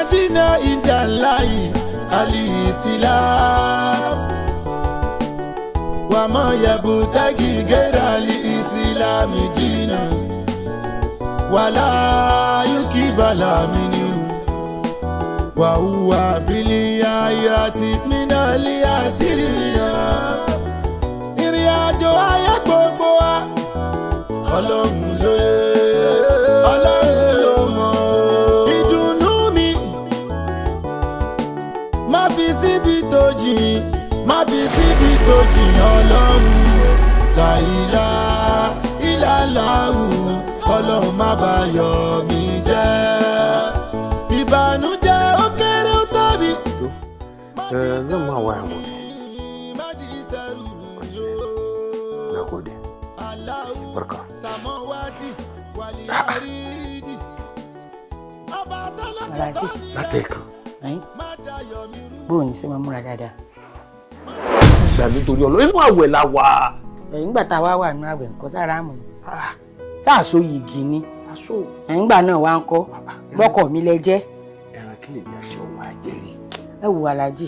Dina indallahi al-Islam. Wa ma yabtaghi ghayra al-Islam dina. Wala yuqbala minhu. Wa huwa fil akhirati minal khasirina. Ìrìn àjò ayé gbogbo wa, Ọlọ́run ló yé, Ọlọ́run ló mọ̀. Ìdùnnú mi, má fi síbi tó jìn, má fi síbi tó jìn, Ọlọ́run. Láìlá ìlàláhù, Ọlọ́run má bà yọ̀ mí jẹ́. Ìbànújẹ́ ó kéré ó tóbi. Zan ma waya gobe. Na gode. Barka. Alhaji. Látẹ̀kàn. Bóò ní sẹ́ máa múra dáadáa? Gbà mí torí Ọlọ́run, inú àwẹ̀ la wà. Ẹ̀yìn gbà tá a wá wà nínú àwẹ̀ nǹkan sára àmọ̀ ni. Sáàsó yìgì ni. Ẹ̀yìn gbà náà wá ń kọ́. Lọ́kọ̀ mi lẹ jẹ́. Ẹran kí lèmi àti ọwọ́ àjẹrí. Ẹ wo Alhaji,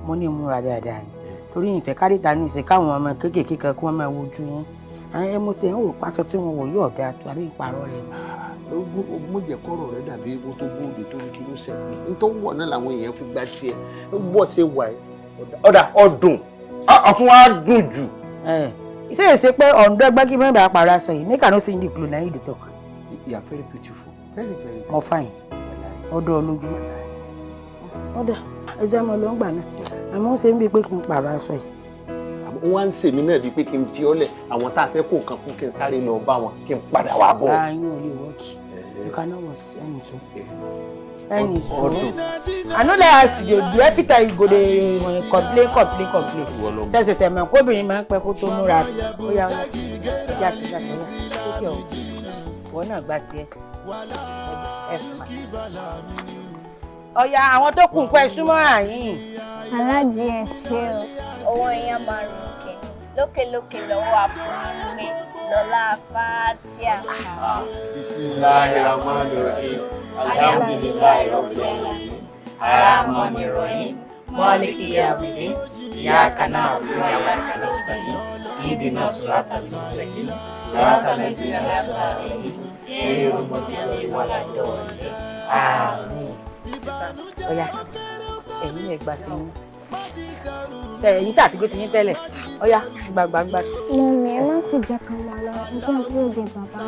mo ní múra dáadáa ni. Torí ìfẹ́ kárìtà ní ìsìn káwọn ọmọ kéékèèké kan kí wọ́n máa wojú yín. Ẹ mo ti ń wò pásọ tí wọn wò yóò dáa tó àbí ìpààrọ̀ rẹ̀. Ogun jẹ́ kọ́rọ̀ rẹ̀ dàbí eégún tó bóde tó ní kí ló sẹ́kù. N tó wọ̀ náà làwọn èèyàn fi gbá tiẹ̀. Bọ́ ṣe wà ẹ́. Ọ̀dà ọ̀dùn. Ọ̀tún wá dùn jù. Ṣé èsè pé ọ̀ǹdọ́ ẹgbẹ́ kí mẹ́bàá pààrọ̀ aṣọ yìí, make I no see the clothes na you dey talk. You are very beautiful. Very, very. Mo fine. Ọdọ olójú. Ọ̀dà ẹja mọ ló ń gbà náà. Àmọ́ ó ṣe ń bíi pé kí n pààrọ̀ aṣọ yìí. Ó wá ń sèmi náà bíi pé kí n fi ọ́lẹ̀ àwọn tá a fẹ́ kó nǹkan fún, kí n sáré lọ bá wọn, kí n padà wá bọ̀. Ààyè ò lè work. You cannot work ẹnì tó. Ẹnì sọ. Ọdún. I no like as you dey do, every time you go dey complain, complain, complain. Ṣẹ̀ṣẹ̀ṣẹ̀ mọ̀ kóbìnrin máa ń pẹ́ kó tó múra. Ó yá, ó yá. Jásẹ̀ jásẹ̀ yá. Tókè ọ̀. Ìwọ náà gba tiẹ̀. Ẹ̀sìn mà. Ọ̀yà àwọn tó kù nǹkan ẹ̀ súnmọ́ àyìn. Aláàjì, ẹ ṣé o, owó yẹn máa rìn òkè lókèlókè lọ́wọ́ àfúnni lọ́lá fàtíà. Bismillahirrahmanirrahim. Alhamdulillahi rabbil alamin. Arrahmanirrahim. Maliki yawmiddin. Iyyaka na'budu wa iyyaka nasta'in. Ihdina siratal mustaqim. Siratal ladzina an'amta alaihim. Ghayril maghdubi alaihim waladdallin. Àmín. Ọ̀yà ẹ̀yin ẹ̀ gbà tí yín. Ṣé ẹ̀yin ṣáà ti gbé ti yín tẹ́lẹ̀? Ọ̀yà gbàgbàgbà tí. Mummy, ẹ má ti jẹ́ ká máa lọ, mo fẹ́ dúró de bàbá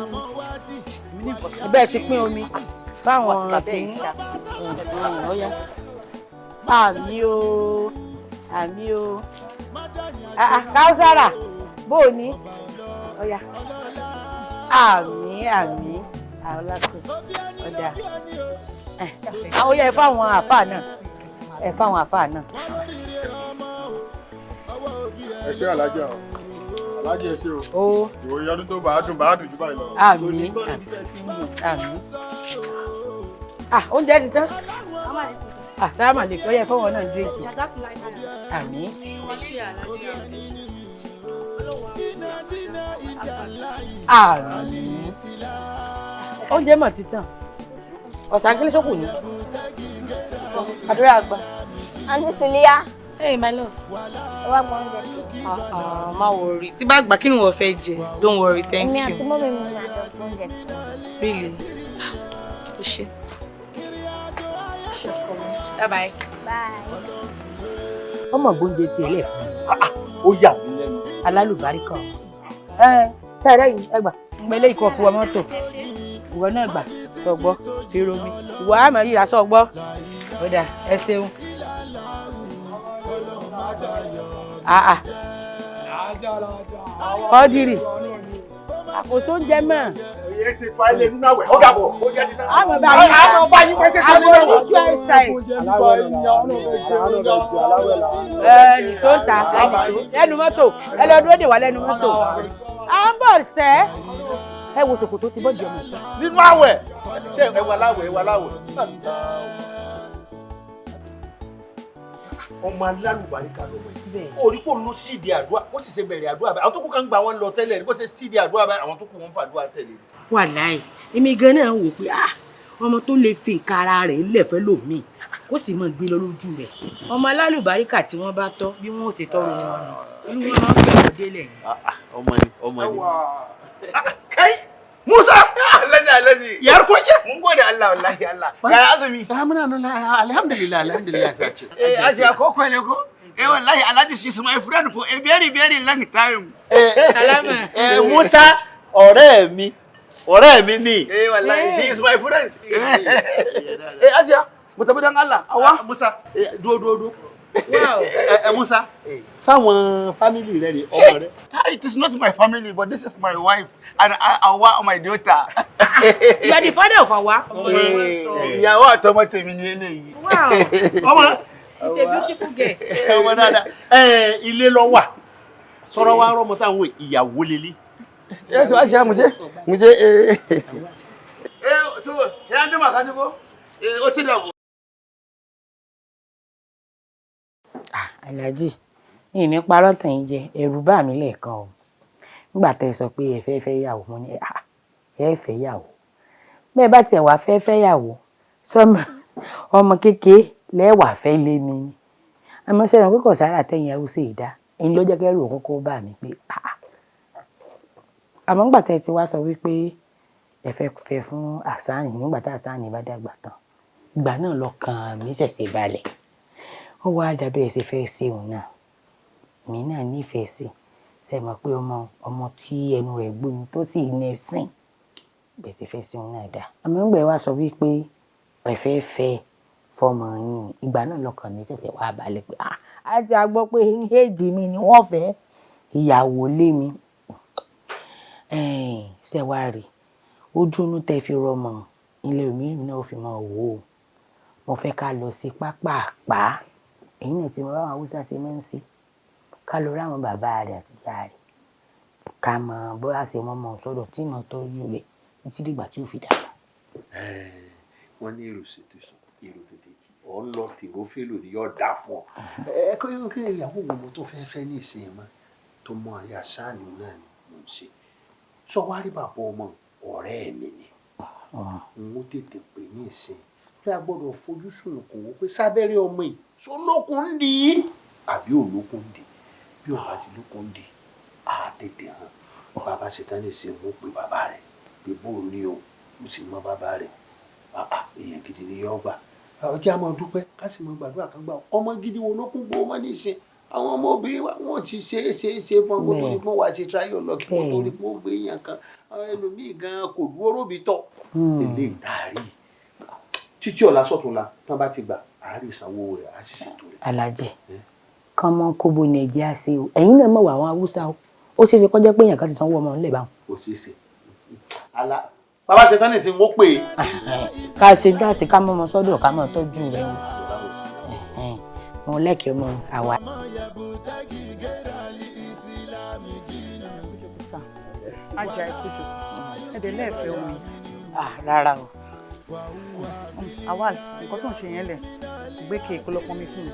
mi. Bẹ́ẹ̀ ti pín omi fáwọn kìíní. Ọ̀yà. Àmín o, àmín o. Káúsára, bó o ní? Ọ̀yà. Àmín, àmín. Àwọn lákò. Ọ̀dà. Àwọn oyè ẹ fáwọn àáfàá náà. Ẹ fáwọn àáfàá náà. Ẹ ṣé alájà o, alájà, ẹ ṣé o. Ó. Ìwòye ọdún tó bá dùn bá dùn jù báyìí lọ. Àmín, àmín. Ah, oúnjẹ ti tán. Ah, sáàmà lè kọ́ yẹ fọwọ́ náà drink. Àmín. Àmín. Oúnjẹ mọ̀ ti tán. Ọ̀sán kí ló ṣókù ní? Àdúrà àgbà. Aunty Suliya. Hey, my love. Ẹ wá gbọ́ oúnjẹ. Ah, má worry. Tí bá gbà, kí ni wọ́n fẹ́ jẹ? Don't worry, thank Èmi you. àti mummy mi máa jọ fún oúnjẹ tiwọn. Really? O ṣé. Bye bye. Bye. Ọmọ gbóúnjẹ tiẹ̀ lẹ̀ fún mi. Ó yà mí lẹ́nu. Alálùbáríkà ọmọ. Ẹ ṣe ẹrẹ yìí, ẹ gbà ń gbẹlé ikọ̀ fún ọmọ tó. Ìwọ náà gbà sọgbọ́ fi romi. Ìwọ àmọ́ ríra sọgbọ́. Ó dà, ẹ ṣeun. Ah ah. Kọ́dìrì. Àkóso oúnjẹ mọ́. Oyè ṣe fa ilé nínú àwẹ̀. Ó dàbọ̀, ó jẹ́ títà. Àmọ̀ bá yín. Àmọ̀ bá yín fẹsẹ̀ tó nínú Àwọn àwẹ̀. oníṣu ẹ̀sà ẹ̀. Ẹ nìṣó ń ta, ẹ nìṣó lẹ́nu mọ́tò, ẹ lọ dúró dè wá lẹ́nu mọ́tò. À ń bọ̀ sẹ́. Ẹ wo ṣòkòtò tí bọ́ọ̀dì ọmọ ìta. Nínú àwẹ̀. Ṣé ẹ wà láwẹ̀, ẹ wà láwẹ̀? Ọmọ alálùbáríkà lọmọ yìí. Orí kò ló sídìí àdúrà, ó sì ṣe bẹ̀rẹ̀ àdúrà báyìí. Àwọn tó kù kan gbà wọ́n lọ tẹ́lẹ̀, bó ṣe sídìí àdúrà báyìí, àwọn tó kù wọ́n fàdúrà tẹ̀lé. Wàláì, èmi gan náà wò pé ah, Ọmọ tó lè fi nǹkan ara rẹ̀ lẹ̀fẹ́ lòmíì kó sì máa gbé lọ lójú rẹ̀. Ọmọ alálùbáríkà tí wọ́n bá tọ́ bí wọ́n ò ṣe tọ́rọ wọn nù, irú wọn máa ń fẹ́ wọn délẹ̀ ni. Ọmọ ni, ọmọ ni. Kai Musa! Alhaji, Alhaji. Yar kwace? Mun gode Allah, wallahi Allah. Ya azumi? Ah, muna nan, alhamdulillah, alhamdulillah sace. Eh, aji ko ko ne ko? Eh, wallahi Alhaji, she's my friend for a very very long time. Salama. Eh, Musa, ọ̀rẹ́ mi, ọ̀rẹ́ mi ni. Eh, wallahi she is my friend. Eh, ajiya, mu tafi dan Allah. Awa. Musa, dúró, dúró, dúró. Wow. Ẹ Musa, sáwọn family rẹ ni ọmọ rẹ? It is not my family, but this is my wife and Awa, my daughter. You are the father of Awa. Ọmọ yẹn wọ́n sọ. Ìyàwó àtọmọ tèmi ni eléyìí. Wow. Ọmọ. He's a beautiful girl. Ọmọ dáadáa. Ẹ ilé lọ wà. Sọ̀rọ̀ wa rọ́mọ táwọn ìyàwó lélẹ̀. Eh, to ajiya, mu je. Mu je eh. Eh, to ya jima ka ji ko? Eh, o ti dàbọ̀. Alhaji, mi ní parọ́ tàn yín jẹ, ẹ̀rù bà mí lẹ́ẹ̀kan o. Nígbà tẹ́ ẹ sọ pé ẹ fẹ́ fẹ́ yàwó, mo ní ẹ fẹ́ yàwó. Bẹ́ẹ̀ bá tiẹ̀ wá fẹ́ fẹ́ yàwó, sọmọ ọmọ kékeré lẹ́wà fẹ́ lé mi ni. Àmọ́ sẹ́yìn pé kò sára tẹ̀yìn Haúsá ìdá, ẹ̀yin ló jẹ́ kẹ́rù kọ́kọ́ bà mí pé àmọ́ nígbà tẹ́ ẹ ti wá sọ wípé ẹ fẹ́ fẹ́ fún Àsáàní nígbà tá Àsáàní bá dàgbà tán, ìgbà náà lọ́kàn mi ṣẹ̀ṣẹ̀ balẹ̀. Ó wá dàbí ẹ ṣe fẹ́ ṣe òun náà, mi náà nífẹ̀ẹ́ sí. Ṣe mọ̀ pé ọmọ ọmọ tí ẹnu rẹ̀ gbóni tó sì ní ẹ̀sìn bẹ́ẹ̀ ṣe fẹ́ ṣe òun náà dà. Àmọ́ nígbà ẹ wá sọ wípé ẹ fẹ́ fẹ́ fọmọ yín ni, ìgbà náà lọ́kàn mi ṣẹ̀ṣẹ̀ wá balẹ̀ pé a ti gbọ́ pé éèjì mi ni wọ́n fẹ́ ìyàwó lé mi. Ṣe wá rí ojú inú tẹ́ fi rọmọ ilé omi náà fi máa wò ó. Mo fẹ́ ká lọ sí pápápá, èyí náà tí mo bá àwọn Haúsá ṣe máa ń ṣe, ká lọ ráwọn bàbá rẹ̀ àti ìyá rẹ̀, ká mọ bóyá ṣe wọ́n mọ sọ́dọ̀ tí mo tọ́jú rẹ̀ títí dìgbà tí ó fi dàgbà. Wọ́n ní èrò ṣètò sùn, èrò tètè jí, ọ̀ ń lọ tèrò fèlò ni yóò dáa fún ọ. Ẹ kọ́ kí ìyàwó wo mo tó fẹ́ fẹ́ ní ìsìn mọ́ tó mọ àrí àṣàánú náà ni mò ń ṣe. Sọ wá rí bàbá ọmọ ọ̀rẹ́ mi ni. N ó tètè pè ní ìsìn pé a gbọ́dọ̀ fojú sùnùkùn wò pé sábẹ́rẹ́ ọmọ yìí sólókun ń di àbí òlókun ń di. Bí ọba ti lókun ń di, á tètè hàn. Bàbá ṣetán ní ìsìn, wọ́n pe bàbá rẹ̀ pé bó o ní o, mo sì mọ bàbá rẹ̀. Èèyàn gidi ni yóò gbà. Ọjọ́ a máa dúpẹ́ ká sì máa gbàdúrà kan gbà. Ọmọ gidi wo ló kún gbó ọmọ ní ìsìn? Àwọn ọmọ obìnrin wa wọn ti ṣe é ṣe é ṣe fún ọgbọ́n tó ní kí wọ́n wá ṣe tíráyọ̀ lọ kí wọ́n tó ní kí wọ́n gbé èèyàn kan. Ẹlòmíì gan kò dúró róbi tọ̀. Eléyìí dárí títí ọ̀la sọ̀túnla tán bá ti gbà àárín ìsanwó rẹ̀ á sì ṣètò rẹ̀. Alhaji, kán mọ́ kóbó Nàìjíríà ṣe o, ẹ̀yin náà mọ̀ wá àwọn Haúsá o, ó ṣeé ṣe kó jẹ́ pé èèyàn kan ti sanwó ọmọ ńlẹ̀ báwọn. Ó ṣeé ṣe. Ala bàbá ṣe tán ní ìsìn wọ́n pè é. Ká ṣe dáṣe ká mọ́ ọmọ sọ́dọ̀ ká mọ́ tọ́jú rẹ̀ o. Mo lẹ́kẹ̀ẹ́ ọmọ àwa. Ajá ìkújò, ẹ̀dẹ̀ lẹ́ẹ̀fẹ́ omi. Rárá o. Àwa nǹkan tó ń ṣe yẹn lẹ̀ gbé kéèkó lọ́pọ̀ mi fún mi.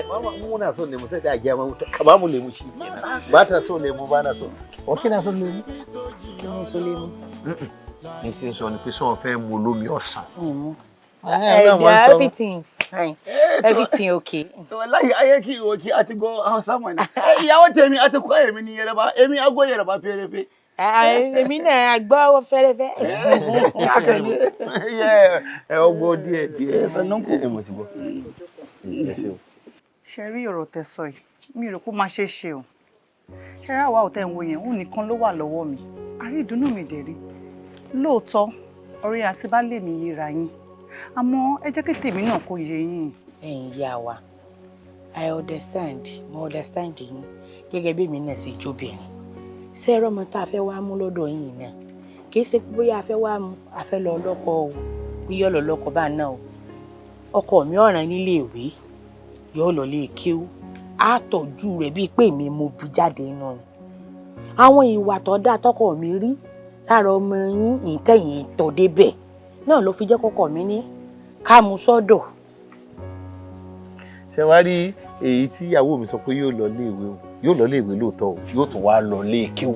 Mama, muna son lemu sai da gya ka ba mu lemu shi kenan. Ba ta so lemu, ba na so. O kina son lemu? Kí ni so lemu? Ní kí n sọ ni pé sọ fẹ́ mu lómi ọsàn. Everything fine. Everything okay. Wallahi ayyaki oki ati go Hausa mana. Ìyàwó tèmi àti kọ́ èmi ní Yorùbá, èmi agbó Yorùbá fẹ́rẹ́fẹ́. Èmi náà gbọ́ fẹ́rẹ́fẹ́. Ẹ ọgbọ́ díẹ̀ díẹ̀. Sannan ku. Ẹ mo ti gbọ́. Ẹ ṣeun. Ṣe rí ọ̀rọ̀ tẹ́ sọ yìí, mi rò pé ó máa ṣe é ṣe o. Ṣe rí àwa òtẹ́ ń wo yẹn, òun nìkan ló wà lọ́wọ́ mi. Àrí ìdùnnú mi dẹ̀ rí. Lóòótọ́, ọ̀rẹ́ àti baálé mi yéra yín. Àmọ́ ẹ jẹ́ kí tèmi náà kó yé yín. Ẹ̀yin ìyá wa, I understand, mo understand yín gẹ́gẹ́ bí èmi náà ṣe jóbìnrin. Ṣé ẹ̀rọ ọmọ tá a fẹ́ wá mú lọ́dọ̀ yín náà? Kì í ṣe pé bóyá a fẹ́ wá mú, a fẹ́ lọ lọ́kọ o, bí yóò lọ lọ́kọ bá náà o. Ọkọ mi ọ̀ràn nílé ìwé, yóò lọ lé kéwú, á tọ́jú rẹ̀ bíi pé èmi mo bí jáde inú ni. Àwọn ìwà tó dáa tọkọ mi rí lára ọmọ yín ìtẹ̀yìn tọ́ débẹ̀ náà ló fi jẹ́ kọ́kọ́ mi ní ká mú sọ́dọ̀. Ṣé wàá rí Èyí tí ìyàwó mi sọ pé yóò lọ léèwé o, yóò lọ léèwé lóòótọ́ o, yóò tún wá lọ léèkéwù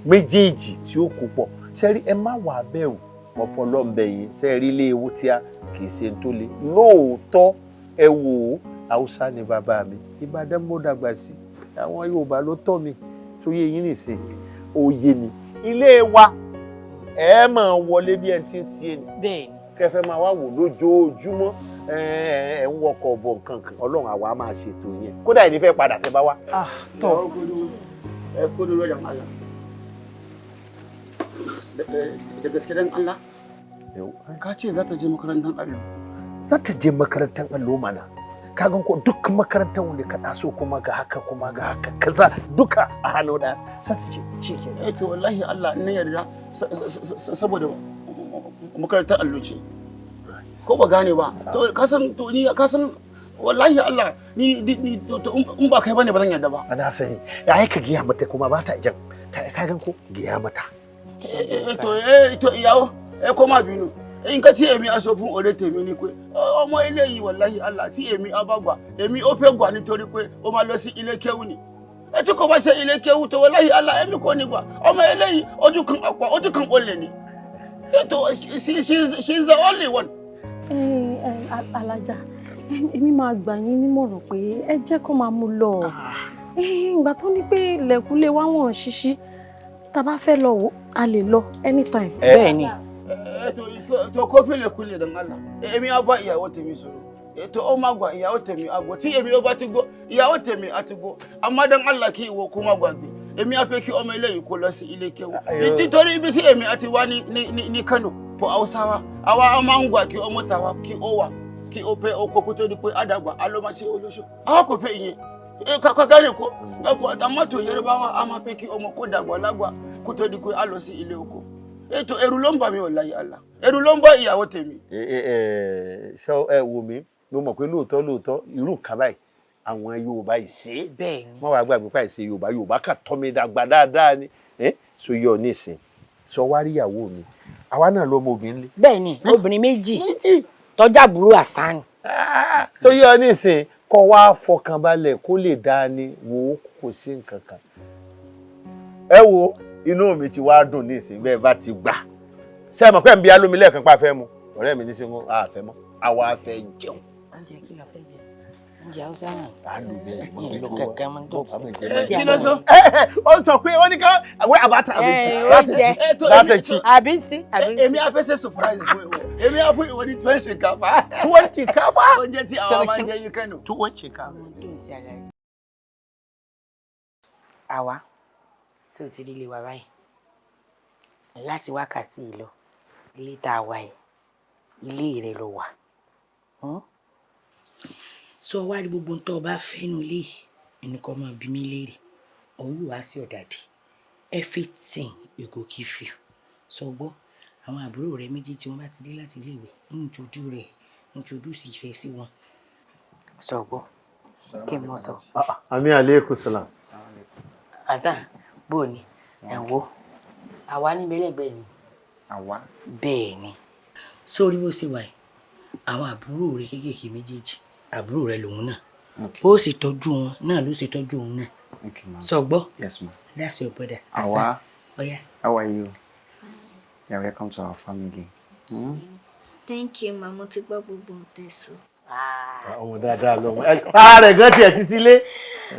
méjèèjì tí ó kó pọ̀. Sẹ́rí, ẹ má wà bẹ̀rù, mo fọlọ́ǹbẹ yìí. Sẹ́rí, ilé ewu tí a kì í ṣe tó le lóòótọ́. Ẹ wò ó, Haúsá ni bàbá mi, Ìbàdàn mo dàgbà sí, àwọn Yorùbá ló tọ́ mi. Tó yé yín nìsín, òye mi, ilé wa ẹ máa wọlé bí ẹ ti ń ṣe ni. Bẹ́ẹ̀ni. Kẹfẹ máa wá wò lójoojúmọ́, ẹ ń wọkọ̀ bọ̀ nǹkan kan. Ọlọ́run àwa máa ṣètò yẹn, kódà ẹni fẹ́ padà tẹ́ bá wá. Tọ́. Ẹ kó dúró dan Allah. Da gaske dan Allah, ka ce za ta je makarantar allo? Za ta je makarantar allo mana. Ka gan ko duk makarantar wanda ka taso, kuma ga haka, kuma ga haka, kaza duka a hannu da za ta je, shikenan. Eh, to wallahi Allah in na yarda, saboda makarantar allo ce, ko ba gane ba? To ka san, to ni ka san wallahi Allah ni to in ba kai bane ba zan yarda ba. Ana sani ai, ka giya mata kuma ba ta jan. Ka gan ko, giya mata. Eh, to eh, to ìyàwó, ẹ kó má bínú. Nǹkan tí èmi á sọ fún ọ̀rẹ́ tèmi ni pé ọmọ eléyìí, wàláhì Allah, tí èmi á bá gbà, èmi ó fẹ́ gbà nítorí pé ó máa lọ sí ilé kéwú ni. Ẹ tí kò bá ṣe ilé kéwú tó, wàláhì Allah, èmi kò ní gbà. Ọmọ eléyìí, ojú kan ọ̀pọ̀, ojú kan olè ni. Ètò she is the only one. Alájà, èmi máa gbà yín nímọ̀ràn pé ẹ jẹ́ kó máa mú lọ. Ìgbà tó ní pé ilẹ̀kùnlé wa wọ̀n ṣíṣí, tá a bá fẹ́ lọ wò, a lè lọ anytime. Bẹ́ẹ̀ni. Ètò kófìlẹ̀ kulẹ̀ dan Allah, èmi á bá ìyàwó tèmi sọ̀rọ̀. Ètò ó máa gbà, ìyàwó tèmi á gbọ́. Tí èmi ó bá ti gbọ́, ìyàwó tèmi á ti gbọ́. Àmọ́ dan Allah, kí ìwọ kó má gbàgbé, èmi á fẹ́ kí ọmọ eléyìí kó lọ sí ilé kéwú, nítorí ibi tí èmi á ti wá ní Kano fún Hausawa, àwa á máa ń gbà kí ọmọ tàwa kí ó wà kí ó fẹ́ ọkọ kó tó di pé àdàgbà á lọ máa ṣe olóṣù. Àwa kò fẹ́ ìyẹn kàkà gánì kó. Àmọ́ tó Yorùbá, á máa fẹ́ kí ọmọ kó dàgbà lágbà kó tó di pé á lọ sí ilé oko. Ètò ẹ̀rù ló ń bà mí, wallahi Allah, ẹ̀rù ló ń bá ìyàwó tèmi. Ẹ ẹ ṣọ, ẹ wò mí, mo mọ̀ pé lóòótọ́ lóòótọ́, irú nǹkan báyìí àwọn Yorùbá yìí ṣe é. Bẹ́ẹ̀ni. Wọ́n wàá gbàgbé pàì ṣe Yorùbá, Yorùbá kà tọ́ mi dàgbà dáadáa ni. Ẹ so yọ nísìn, sọ wá rí ìyàwó mi, àwa náà lọ́mọ obìnrin lé. Bẹ́ẹ̀ni, obìnrin méjì tọ́jà àbúrò àsán. So yọ nísìn, kọ́ wá fọkànbalẹ̀, kó lè dáa ni. Wò ó, kò sí nǹkan kan. Ẹ wo, inú mi ti wá dùn nísìn bẹ́ẹ̀ bá ti gbà. Ṣé ẹ mọ̀ pé ń bí alómi lẹ́ẹ̀kan pa fẹ́ mu ọ̀rẹ́ mi nísìnyí, a fẹ́ mọ́, àwa fẹ́ jẹun. Oúnjẹ kí la fẹ́ jẹ? Oúnjẹ Haúsá hàn. Alómi. Ìlú kankan máa ń tó. Kí ló sọ? Ó sọ pé ó ní ká àwọn àbáta àbèjì láti jí láti jí. Àbí sí àbí sí. Èmi á fẹ́ ṣe surprise fún ìwọ. Èmi á fún ìwọ ní tuwon shinkafa. Tuwon shinkafa. Oúnjẹ tí àwa máa ń jẹ ní Kano. Tuwon shinkafa. Tó ń ṣe àlàyé. Àwa ṣé o ti rí ilé wa báyìí? Láti wákàtí yìí lọ, ilé tá a wà yìí, ilé rẹ ló wà. Sọ wá rí, gbogbo tó o bá fẹ́ nu ilé yìí ẹnì kan máa bí mi léèrè, òun yóò wá sí ọ̀dàdì. Everything you go give you. Sọ gbọ́, àwọn àbúrò rẹ méjì tí wọ́n bá ti dé láti iléèwé, ń rẹ̀ introduce rẹ sí wọn. Sọ gbọ́, kí n mọ sọ. Àmín, aleykum salam. Hasan, bó o ní ẹ̀ ń wo àwa níbẹ̀ lẹ́gbẹ̀ẹ́ mi. Àwa. Bẹ́ẹ̀ ni. Sórí bó ṣe wà yìí, àwọn àbúrò rẹ kéékèèké méjèèjì, àbúrò rẹ lòun náà, bó ṣe tọ́jú wọn náà ló ṣe tọ́jú òun náà. Okay, ma. Sọ gbọ́. Yes, ma. That's your brother. Àwa. Hasan, ọ̀yá. How are you? You're welcome to our family. Hmm? Thank you, ma. Mo ti gbọ́ gbogbo ohun tẹ́ sọ. Ọmọ dáadáa lọmọ, ara rẹ̀ gan tiẹ̀ ti sílé.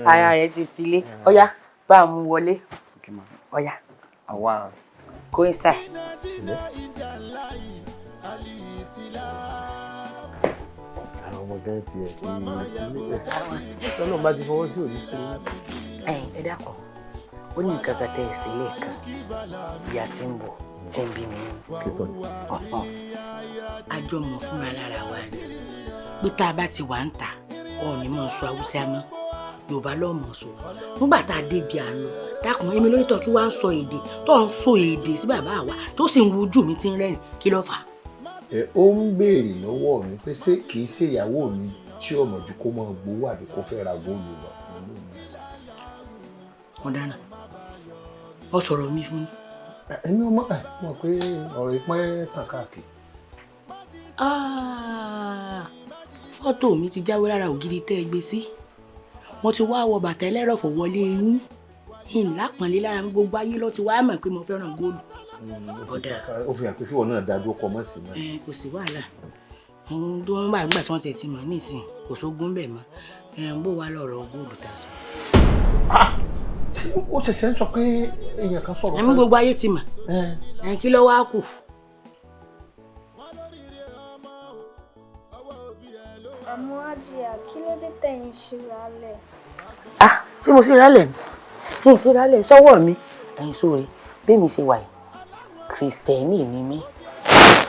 Ara rẹ ti sílé. Ọ̀yá, bá a mú wọlé. Okay, ma. Ọ̀yá. Àwa. Go inside. Àwọn ọmọ gan tiẹ̀ ti sílé, tọ́lọ́ bá ti fọwọ́ sí òní sùkúrú. Ẹ̀yin, ẹ dákun, ó ní nǹkan kan tẹ́ ẹ sílẹ̀ kan, ìyá tí ń bọ̀ tí ń bí mi nínú. Kí tó ní? A jọ mọ̀ fúnra lára wa ni pé tá a bá ti wà ń ta, ọ̀ọ́nì mọ̀ sọ Haúsá mọ́, Yorùbá lọ́ọ́ mọ̀ sọ. Nígbà tá a débi à ń lọ, dákun, èmi lórí tó tún wá ń sọ èdè tó ń sọ èdè sí bàbá wa, tó sì ń wojú mi tí ń rẹ́rìn, kí ló fà á? Ẹ ó ń béèrè lọ́wọ́ mi pé ṣé kìí ṣe ìyàwó mi tí ó mọ̀ ju kó máa gbowó àbí kó fẹ́ ra góòlù lọ. Wọ́n dáná, ọ sọ̀rọ̀ mi fún mi. Èmi ọmọ ẹ mọ̀ pé ọ̀rọ̀ ìpín tàn káàkiri. Ah, fọ́tò mi ti jáwé lára ògiri tẹ́ ẹ gbé sí. Mo ti wá wọ bàtà ẹlẹ́rọ̀fọ̀ wọlé yín. Ìlà pọ̀nlé lára mi, gbogbo ayé ló ti wá mọ̀ pé mo fẹ́ràn góòlù. Ó fi hàn pé fíwọ náà dájú ọkọ mọ́ sí náà. Kò sí wàhálà. Tó ń bá gbà tí wọ́n ti mọ̀ nísìn, kò sógun bẹ̀ mọ́. Bó wá lọ̀rọ̀ góòlù tà sọ. Ó ṣẹ̀ṣẹ̀ ń sọ pé èèyàn kan sọ̀rọ̀. Ẹ̀mí gbogbo ayé ti mọ̀. Kí ló wá kù? Àmọ́ Àjíà, kí ló dé tẹ̀yìn ṣíra lẹ̀? Ah, ṣé mo ṣíra lẹ̀ ni? Kí n ṣíra lẹ̀ sọ́wọ́ mi. Ẹ̀yin sóore, bí mi ṣe wà yìí, Kristẹni ni mí.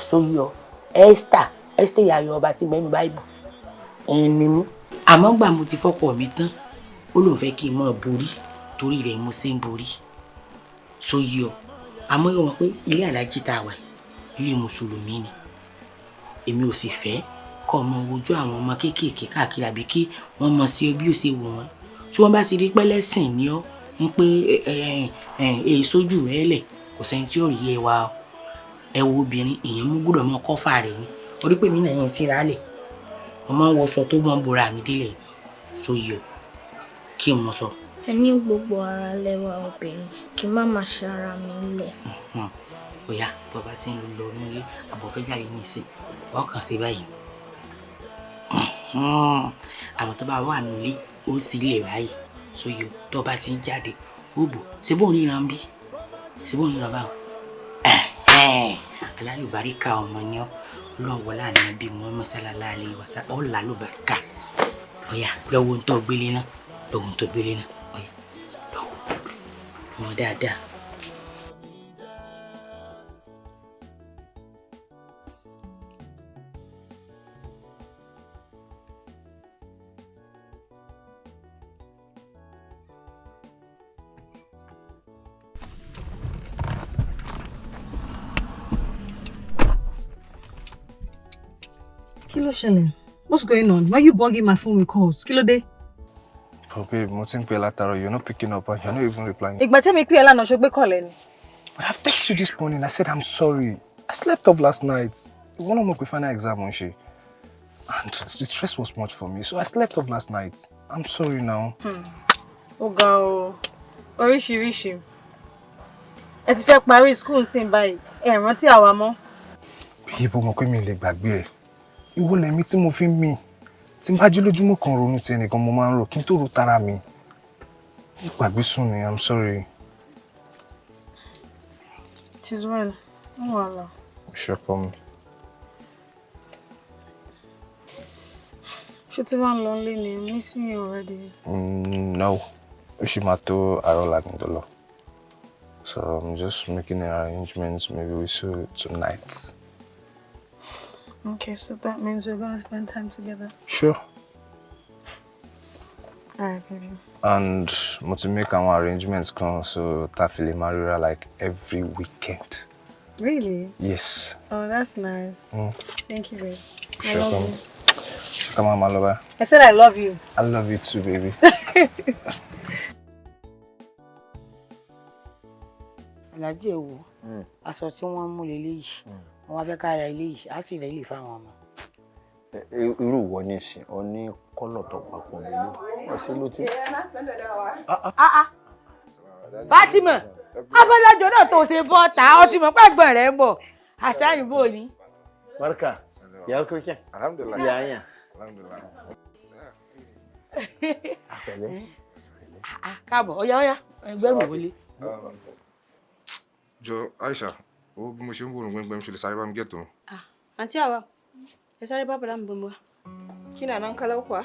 Sóyọ, Esther, Esther ìyá ọba tí mẹ́nu Báíbù. Ẹ̀yin ni mí. Àmọ́ gbà mo ti fọ́kọ mi tán, ó lóun fẹ́ kí n máa borí, torí rẹ̀ mo ṣe ń borí. Sóyọ, àmọ́ yọ wọn pé ilé alájí tá a wà yìí, ilé Mùsùlùmí ni. Èmi ò sì fẹ́ kọ́ ọmọ wojú àwọn ọmọ kéékèèké káàkiri àbí kí wọ́n mọ̀ sí bí ó ṣe wù wọ́n. Tí wọ́n bá ti rí pẹ́lẹ́sìn ní ọ́ ń pé èyí sójú rẹ lẹ̀, kò sẹ́ni tí ó rí ẹ wá o. Ẹ wo obìnrin, èèyàn mú gbọ́dọ̀ mọ kọ́fà rẹ̀ ni. Orí pé mi náà yẹn síra lẹ̀. Mo máa ń wọṣọ tó mọ́ ń bora mi délẹ̀ sóyè o. Kí n mọ sọ. Ẹ ní gbogbo ara lẹ́wà obìnrin, kí má máa ṣe ara mi lẹ̀. Bóyá tó bá ti ń lọ nílé àbọ̀fẹ́jáde nísìn, ọkàn ṣe báyìí. Àwọn tó bá wà nílé ó sì lè báyìí sóyè o. Tó bá ti ń jáde ó bò ṣé bóun ríran bí, ṣé bóun ríran báwọn. Alálùbáríkà ọmọ ni ọ, Ọlọ́run wọlé àná bí Muhammad sallallahu alaihi wasallam, ọ lálùbáríkà. Ọ̀yà lọ́wọ́ ń tọ́ gbélé náà, lọ́wọ́ ń tọ́ gbélé náà, ọ̀yà lọ́wọ́ ọmọ dáadáa. Kí ló ṣẹlẹ̀? What's going on? Why are you bugging my phone with calls? Kí ló dé? Oh babe, mo ti ń pè látàárọ̀, you're not picking up and you're not even replying. Ìgbà tí mi pè ẹ́ lánàá, ṣo gbé call ẹ ni. But I've texted you this morning. I said I'm sorry. I slept off last night. Ìwọ náà mọ̀ pé final exam ń ṣe. And the stress was much for me, so I slept off last night. I'm sorry now. Ó ga o, oríṣiríṣi. Ẹ ti fẹ́ parí school sí báyìí, ẹ rántí àwa mọ́. Babe, o mọ̀ pé mi ò lè gbàgbé ẹ. Ìwọ lẹ̀mí tí mo fi ń mì. Tí n bá jí lójúmọ́ kan ronú ti ẹnìkan mo máa ń rò kí n tó ro tara mi. Mo gbàgbé sùn ni, I'm sorry. It is well. No wahala. Ṣé ọkọ mi? Ṣé tí wàá lọ nílé ni? I'm missing you already. No. Ó ṣì máa tó àárọ̀ ọ̀la kí n tó lọ. So I'm just making arrangements. Maybe we see tonight. Okay, so that means we're gonna spend time together. Sure. All right, baby. And mo ti make àwọn arrangements kan so tá fi lè máa ríra like every weekend. Really? Yes. Oh, that's nice. Thank you, babe. I Sure, love come. you. Ṣé ká máa máa lọ báyìí? I said I love you. I love you too, baby. Àlàjì, ẹ wò, aṣọ tí wọ́n mú leléyìí, wọ́n wá fẹ́ ká ra eléyìí, á sì rẹ́ lè fáwọn ọmọ. Irú ìwọ nísìn ọ ní colour tó papọ̀ nílé wọ́n sí ló ti. Fatima, abọ́lájọ náà tó ṣe bọ́ ta ọ ti mọ̀ pàgbọ́n rẹ̀ ń bọ̀ àṣàyàn bò ní. Barka, ya kuke? Alhamdulillah. Ya hanya. Alhamdulillah. Pẹ̀lẹ́. Káàbọ̀, ọ̀yá ọ̀yá, ẹgbẹ́rún wọlé. Jọ Aisha, owó bí mo ṣe ń wòrùn gbẹ́ngbẹ́ng ṣe lè sáré bá mi gẹ̀tò. Àǹtí àwa, ẹ sáré bá bọ̀dá mi bomi wá. Kina nan kalau kuwa?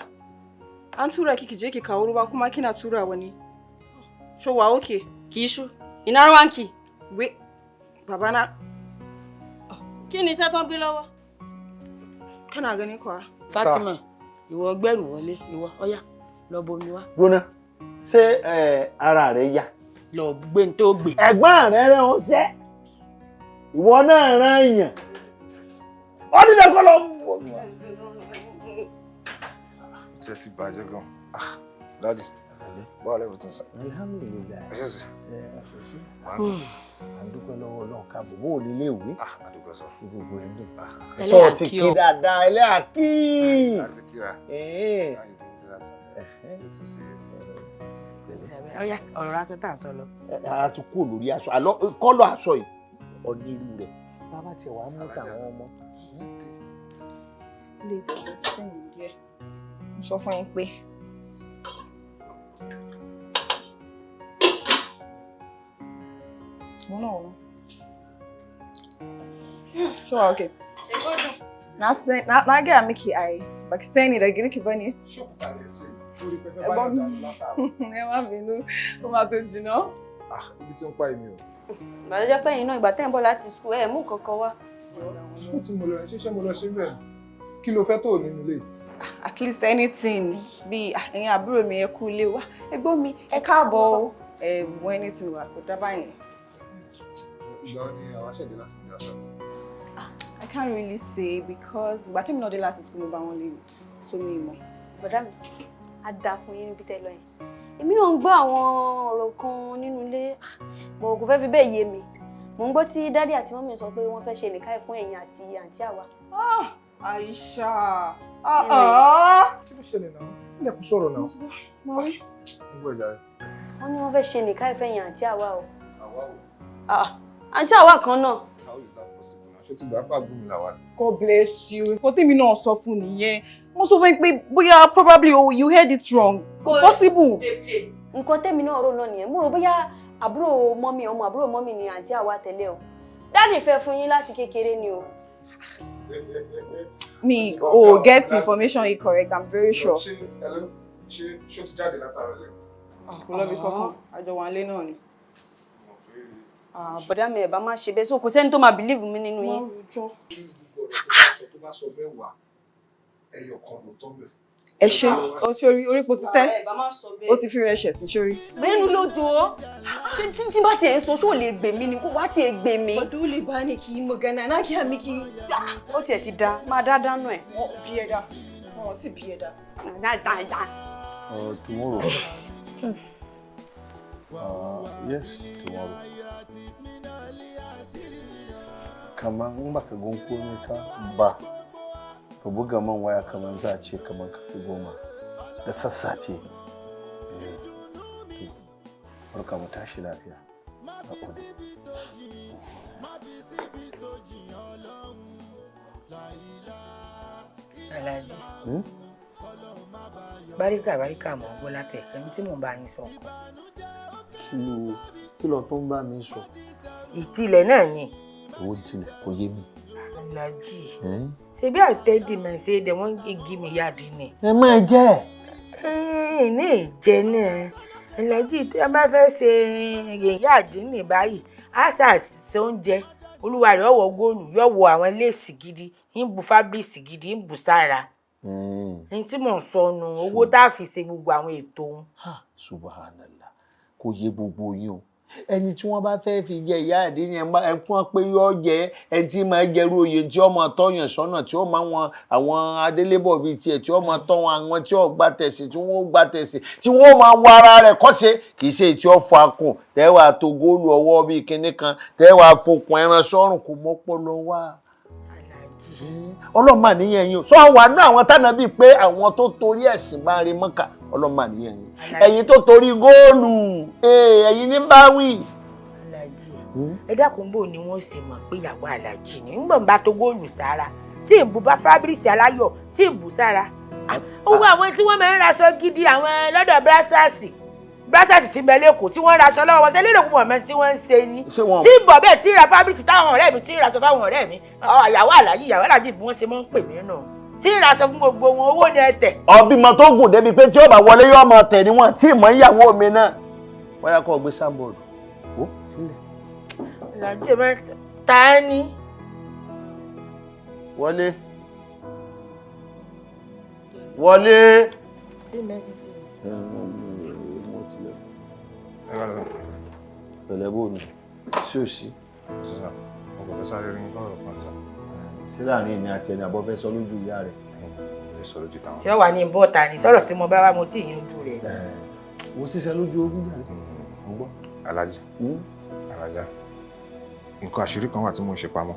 An tura ki je ki kawo ruwa kuma kina tura wani. Sho wa okay? Kì í ṣú. Ina ruwanki? We babana. Kí ni iṣẹ́ tó ń gbé lọ́wọ́? Kana gani kuwa? Fatima, ìwọ gbẹ́rù wọlé, ìwọ ọ̀yá lọ bomi wá. Gbóná, ṣé ara rẹ yá? Lọ gbé n tó gbé. Ẹ̀gbọ́n rẹ rán ọ ṣẹ́. Ìwọ náà rán èèyàn. Ó dídẹ kọ́ lọ. Ṣé ti bàjẹ́ gan? Ah, Daddy. Báwo lẹ́bùn ti sàn? Alhamdulilayi. Ẹ ṣe sí. Ẹ ṣe sí. À ń dúpẹ́ lọ́wọ́ Ọlọ́run káàbọ̀ bó o ní ilé ìwé. Àdúgbò sọ. Sí gbogbo ẹ̀ dùn. Ẹlẹ́yà Sọ ti kí kí o. dáadáa ẹlẹ́yà kí. Àti kíra. Ọ̀yá ọ̀rọ̀ aṣọ tá à ń sọ lọ. A ti kúrò lórí aṣọ àlọ́ kọ́lọ̀ aṣọ yìí ọ̀nìrú rẹ̀ bàbá tiẹ̀ wàá mú tàwọn ọmọ. Ilé tẹ̀sán sẹ́yìn díẹ̀. Mo sọ fún yín pé. Mo náà wọ́n. Ṣé wàá okay? Na gaya miki ai, baki sani da girki bane. Ẹ̀gbọ́n mi, ẹ má bínú, ó máa tó jiná. Ibi tí ń pa èmi o. Ìgbà tó jẹ́ pé ẹ̀yin náà ìgbà tẹ́ ń bọ̀ láti school ẹ̀ mú kankan wá. School tí mo lọ ṣiṣẹ́ mo lọ ṣe bẹ́ẹ̀. Kí ló fẹ́ tó nínú ilé? At least anything bí ẹ̀yin àbúrò mi ẹ kú ilé wa, ẹ̀gbọ́n mi ẹ káàbọ̀ o, ẹ mú anything wá kó dábàá yẹn. Ìgbà wo ni àwa ṣẹ̀dé láti ní asat? I can't really say because ìgbà tẹ́mi náà dé láti school mo bá wọn lé ní, so mi mọ̀. Bọ̀dá mi, á dáa fún yín níbi tẹ́ lọ yẹn. Èmi náà ń gbọ́ àwọn ọ̀rọ̀ kan nínú ilé, bọ̀ kò fẹ́ fi bẹ́ẹ̀ yé mi. Mò ń gbọ́ tí dádì àti mọ́mì sọ pé wọ́n fẹ́ ṣe nìkáì fún ẹ̀yin àti àǹtí àwa. Aisha! Kí ló ṣẹlẹ̀ náà? Ilé kò sọ̀rọ̀ náà. Mo rí. Ń gbọ́ ìjà rẹ̀. Wọ́n ní wọ́n fẹ́ ṣe nìkáì fẹ́yìn àǹtí àwa o. Àwa o. Àǹtí àwa kan náà. How is that possible now? Ṣé ti gbà pàbó mi làwa ni? God bless you. Nǹkan tèmi náà sọ fún nìyẹn. Mo sọ fún yín pé bóyá probably oh, you heard it wrong. Kò possible. Nǹkan tèmi náà rò náà nìyẹn. Mo rò bóyá àbúrò mọ́mì ọmọ àbúrò mọ́mì ni àǹtí àwa tẹ́lẹ̀ o. Dádì fẹ́ fún yín láti kékeré ni o. Me, oh, get information incorrect. I'm very sure. Ṣé hello? Ṣé ṣó ti jáde látàárọ̀ lẹ́nu? Kò lọ bí kankan, àjọ wà nílé náà ni. Bọ̀dá mi ẹ̀ bá má ṣe bẹ́ẹ̀ so kò sẹ́ni tó máa believe mi nínú yín. Wọ́n rojọ́. Tó bá sọ mẹ́wàá, ẹyọ kan ló tọ́ bẹ̀. Ẹ ṣe, o ti orí orí po ti tẹ́, o ti fi rẹ̀ ṣẹ̀ sí sórí. Gbẹ́nu ló dùn ọ́. Tí bá tiẹ̀ ń sọ, ṣó lè gbè mí ni kó wá tiẹ̀ gbè mí. Dole ba ni kí magana, na gaya miki. Ó tiẹ̀ ti da, máa dá dánú ẹ̀. Wọ́n bí ẹ dá, wọ́n ti bí ẹ dá. Dáadáa. Tomorrow. Yes, tomorrow. Kamar in baka gan komai ka ba, ka buga man waya kamar za a ce kamar karfe 10 da sassafe. Barka mu tashi lafiya. Na gode. Alhaji. Báríkà báríkà mọ̀ ń gbọ́ látẹ̀kẹ́ ní tí mò ń bá yín sọ. Kí ló tó ń bá mi sọ? Ìtìlẹ̀ náà ni. Owó tilẹ̀ kò yé mi. Alhaji. Ṣebí àtẹ́dì mẹ̀ ṣe dẹ̀ wọ́n igi mi yáàdì ni. Ẹ máa jẹ́. Ní ìjẹ náà. Alhaji tí a bá fẹ́ ṣe yáàdì ní báyìí, á ṣàṣìṣe oúnjẹ. Olúwa rẹ̀ ọ̀wọ́ góòlù yóò wọ àwọn léèsì gidi, ń bu fábírísì gidi, ń bu sára. Ní tí mò ń sọ nu, owó tá a fi ṣe gbogbo àwọn ètò òun. Subhanallah, kò yé gbogbo yín o. Ẹni tí wọ́n bá fẹ́ fi jẹ ìyá àdínní ẹ fún wọn pé yóò jẹ ẹni tí máa jẹrú oyè tí ó máa tọ́yàn sọ́nà tí ó máa wọn àwọn adélébọ̀ bíi tiẹ̀ tí ó máa tọ́ wọn àwọn tí ó gba tẹ̀sí tí wọ́n gba tẹ̀sí tí wọ́n máa wọ ara rẹ̀ kọ́ṣe kì í ṣe tí ó fọ akùn tẹ́wàá tó góòlù ọwọ́ bíi kinní kan tẹ́wàá fokùn ẹran sọ́rùn kò mọ́pọ́lọ wá. Ọlọ́mọ àníyàn yín o sọ wà ní àwọn tánàbí pé àwọn tó torí ẹ̀sìn bá rí mọ́kà ọlọ́mọ àníyàn yín ẹ̀yin tó torí góòlù ẹ̀yin ní bá wí. Alhaji ẹ dákun bò ní wọ́n ṣe mọ̀ pé ìyàwó Alhaji ni ń gbọ̀n bá tó góòlù sára tí ń bu bá fábírísì aláyọ̀ tí ń bu sára. Owó àwọn tí wọ́n máa ń raṣọ gidi àwọn lọ́dọ̀ brásàsì brásàsì ti bẹ lẹ́kọ̀ọ́ tí wọ́n ń raṣọ lọ́wọ́ ṣe lérò púpọ̀ mọ́ tí wọ́n ń ṣe ni tí ń bọ̀ bẹ́ẹ̀ tí ń ra fábírísì táwọn ọ̀rẹ́ mi tí ń raṣọ fáwọn ọ̀rẹ́ mi ìyàwó Alhaji ìyàwó Alhaji bí wọ́n ṣe máa ń pè mí nù tí ń raṣọ fún gbogbo wọn owó ni ẹ tẹ̀. Ọbímọ tó gùn débi pé tí ó bá wọlé yóò máa tẹ̀ níwọ̀n tí ìmọ̀ ìyàwó mi náà wáyà kọ́ gbé sáńbọ̀dù ó sílẹ̀. Alhaji máa ta ni. Wọlé wọlé. Ṣé mẹ́sìsì ni? Pẹ̀lẹ́ bò ní sí ò sí. Mo kò fẹ́ sáré rí lọ́rọ̀ kan sá. Sí láàrin èmi àti ẹni àbọ̀ fẹ́ sọ lójú ìyá rẹ̀. Ẹ sọ lójú táwọn. Ṣé wà ní bọ́ọ̀tà ni sọ̀rọ̀ tí mo bá wá mo tí ì yanjú rẹ̀. Mo ṣiṣẹ́ lójú ogun jàre. Mo gbọ́. Alájí, Alájà, nǹkan àṣírí kan wà tí mò ń ṣe pamọ́.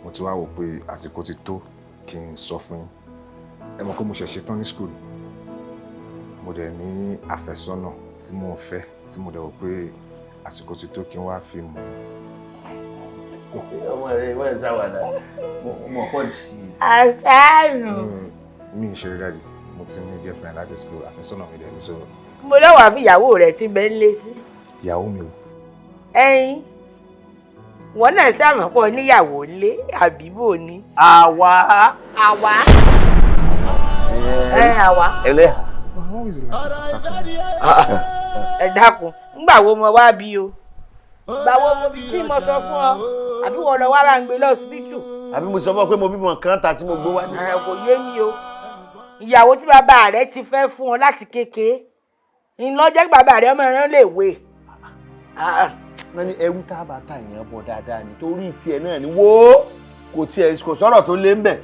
Mo ti wá wò pé àsìkò ti tó kí n sọ fún yín. Ẹ mọ̀ pé mo ṣẹ̀ ṣetán ní school. Mo dẹ̀ ní àfẹ́sọ́nà tí mò ń fẹ́, tí mo dẹ̀ wò pé àsìkò ti tó kí n wá fi mọ̀. Ọmọ rẹ ìwọ ẹ̀ ṣàwàdà, mo mọ̀ pọ̀ sí i. Àṣàrò. Mi ì ṣeré daddy, mo ti ní girlfriend láti school, àfẹ́sọ́nà mi dẹ̀ ní sọ̀rọ̀. Mo lọ́wọ́ àfi ìyàwó rẹ̀ tí bẹ́ẹ̀ ń lé sí. Ìyàwó mi o. Ẹyin, wọn náà ṣàmọ̀ pọ̀ níyàwó ńlé àbí bò ni. Àwa. Àwa. Ẹ àwa. Ẹlẹ́hà. Ẹ dákun, ńgbà wo mo wá bí o? Gbà wo mo tí mo sọ fún ọ? Àbí wọn lọ wá bá ń gbé lọ́sibítù? Àbí mo sọ fún ọ pé mo bímọ kan ta tí mo gbé wá ní. Ẹ kò yé mi o. Ìyàwó tí bàbá rẹ ti fẹ́ fún ọ láti kékeré. Ńlọ jẹ́ kí bàbá rẹ ọmọ ẹran lè wé. Wọ́n ní ẹrú tá a bá tà yẹn bọ̀ dáadáa ni torí tiẹ̀ náà ni wó kò tiẹ̀ kò sọ̀rọ̀ tó lé ń bẹ̀.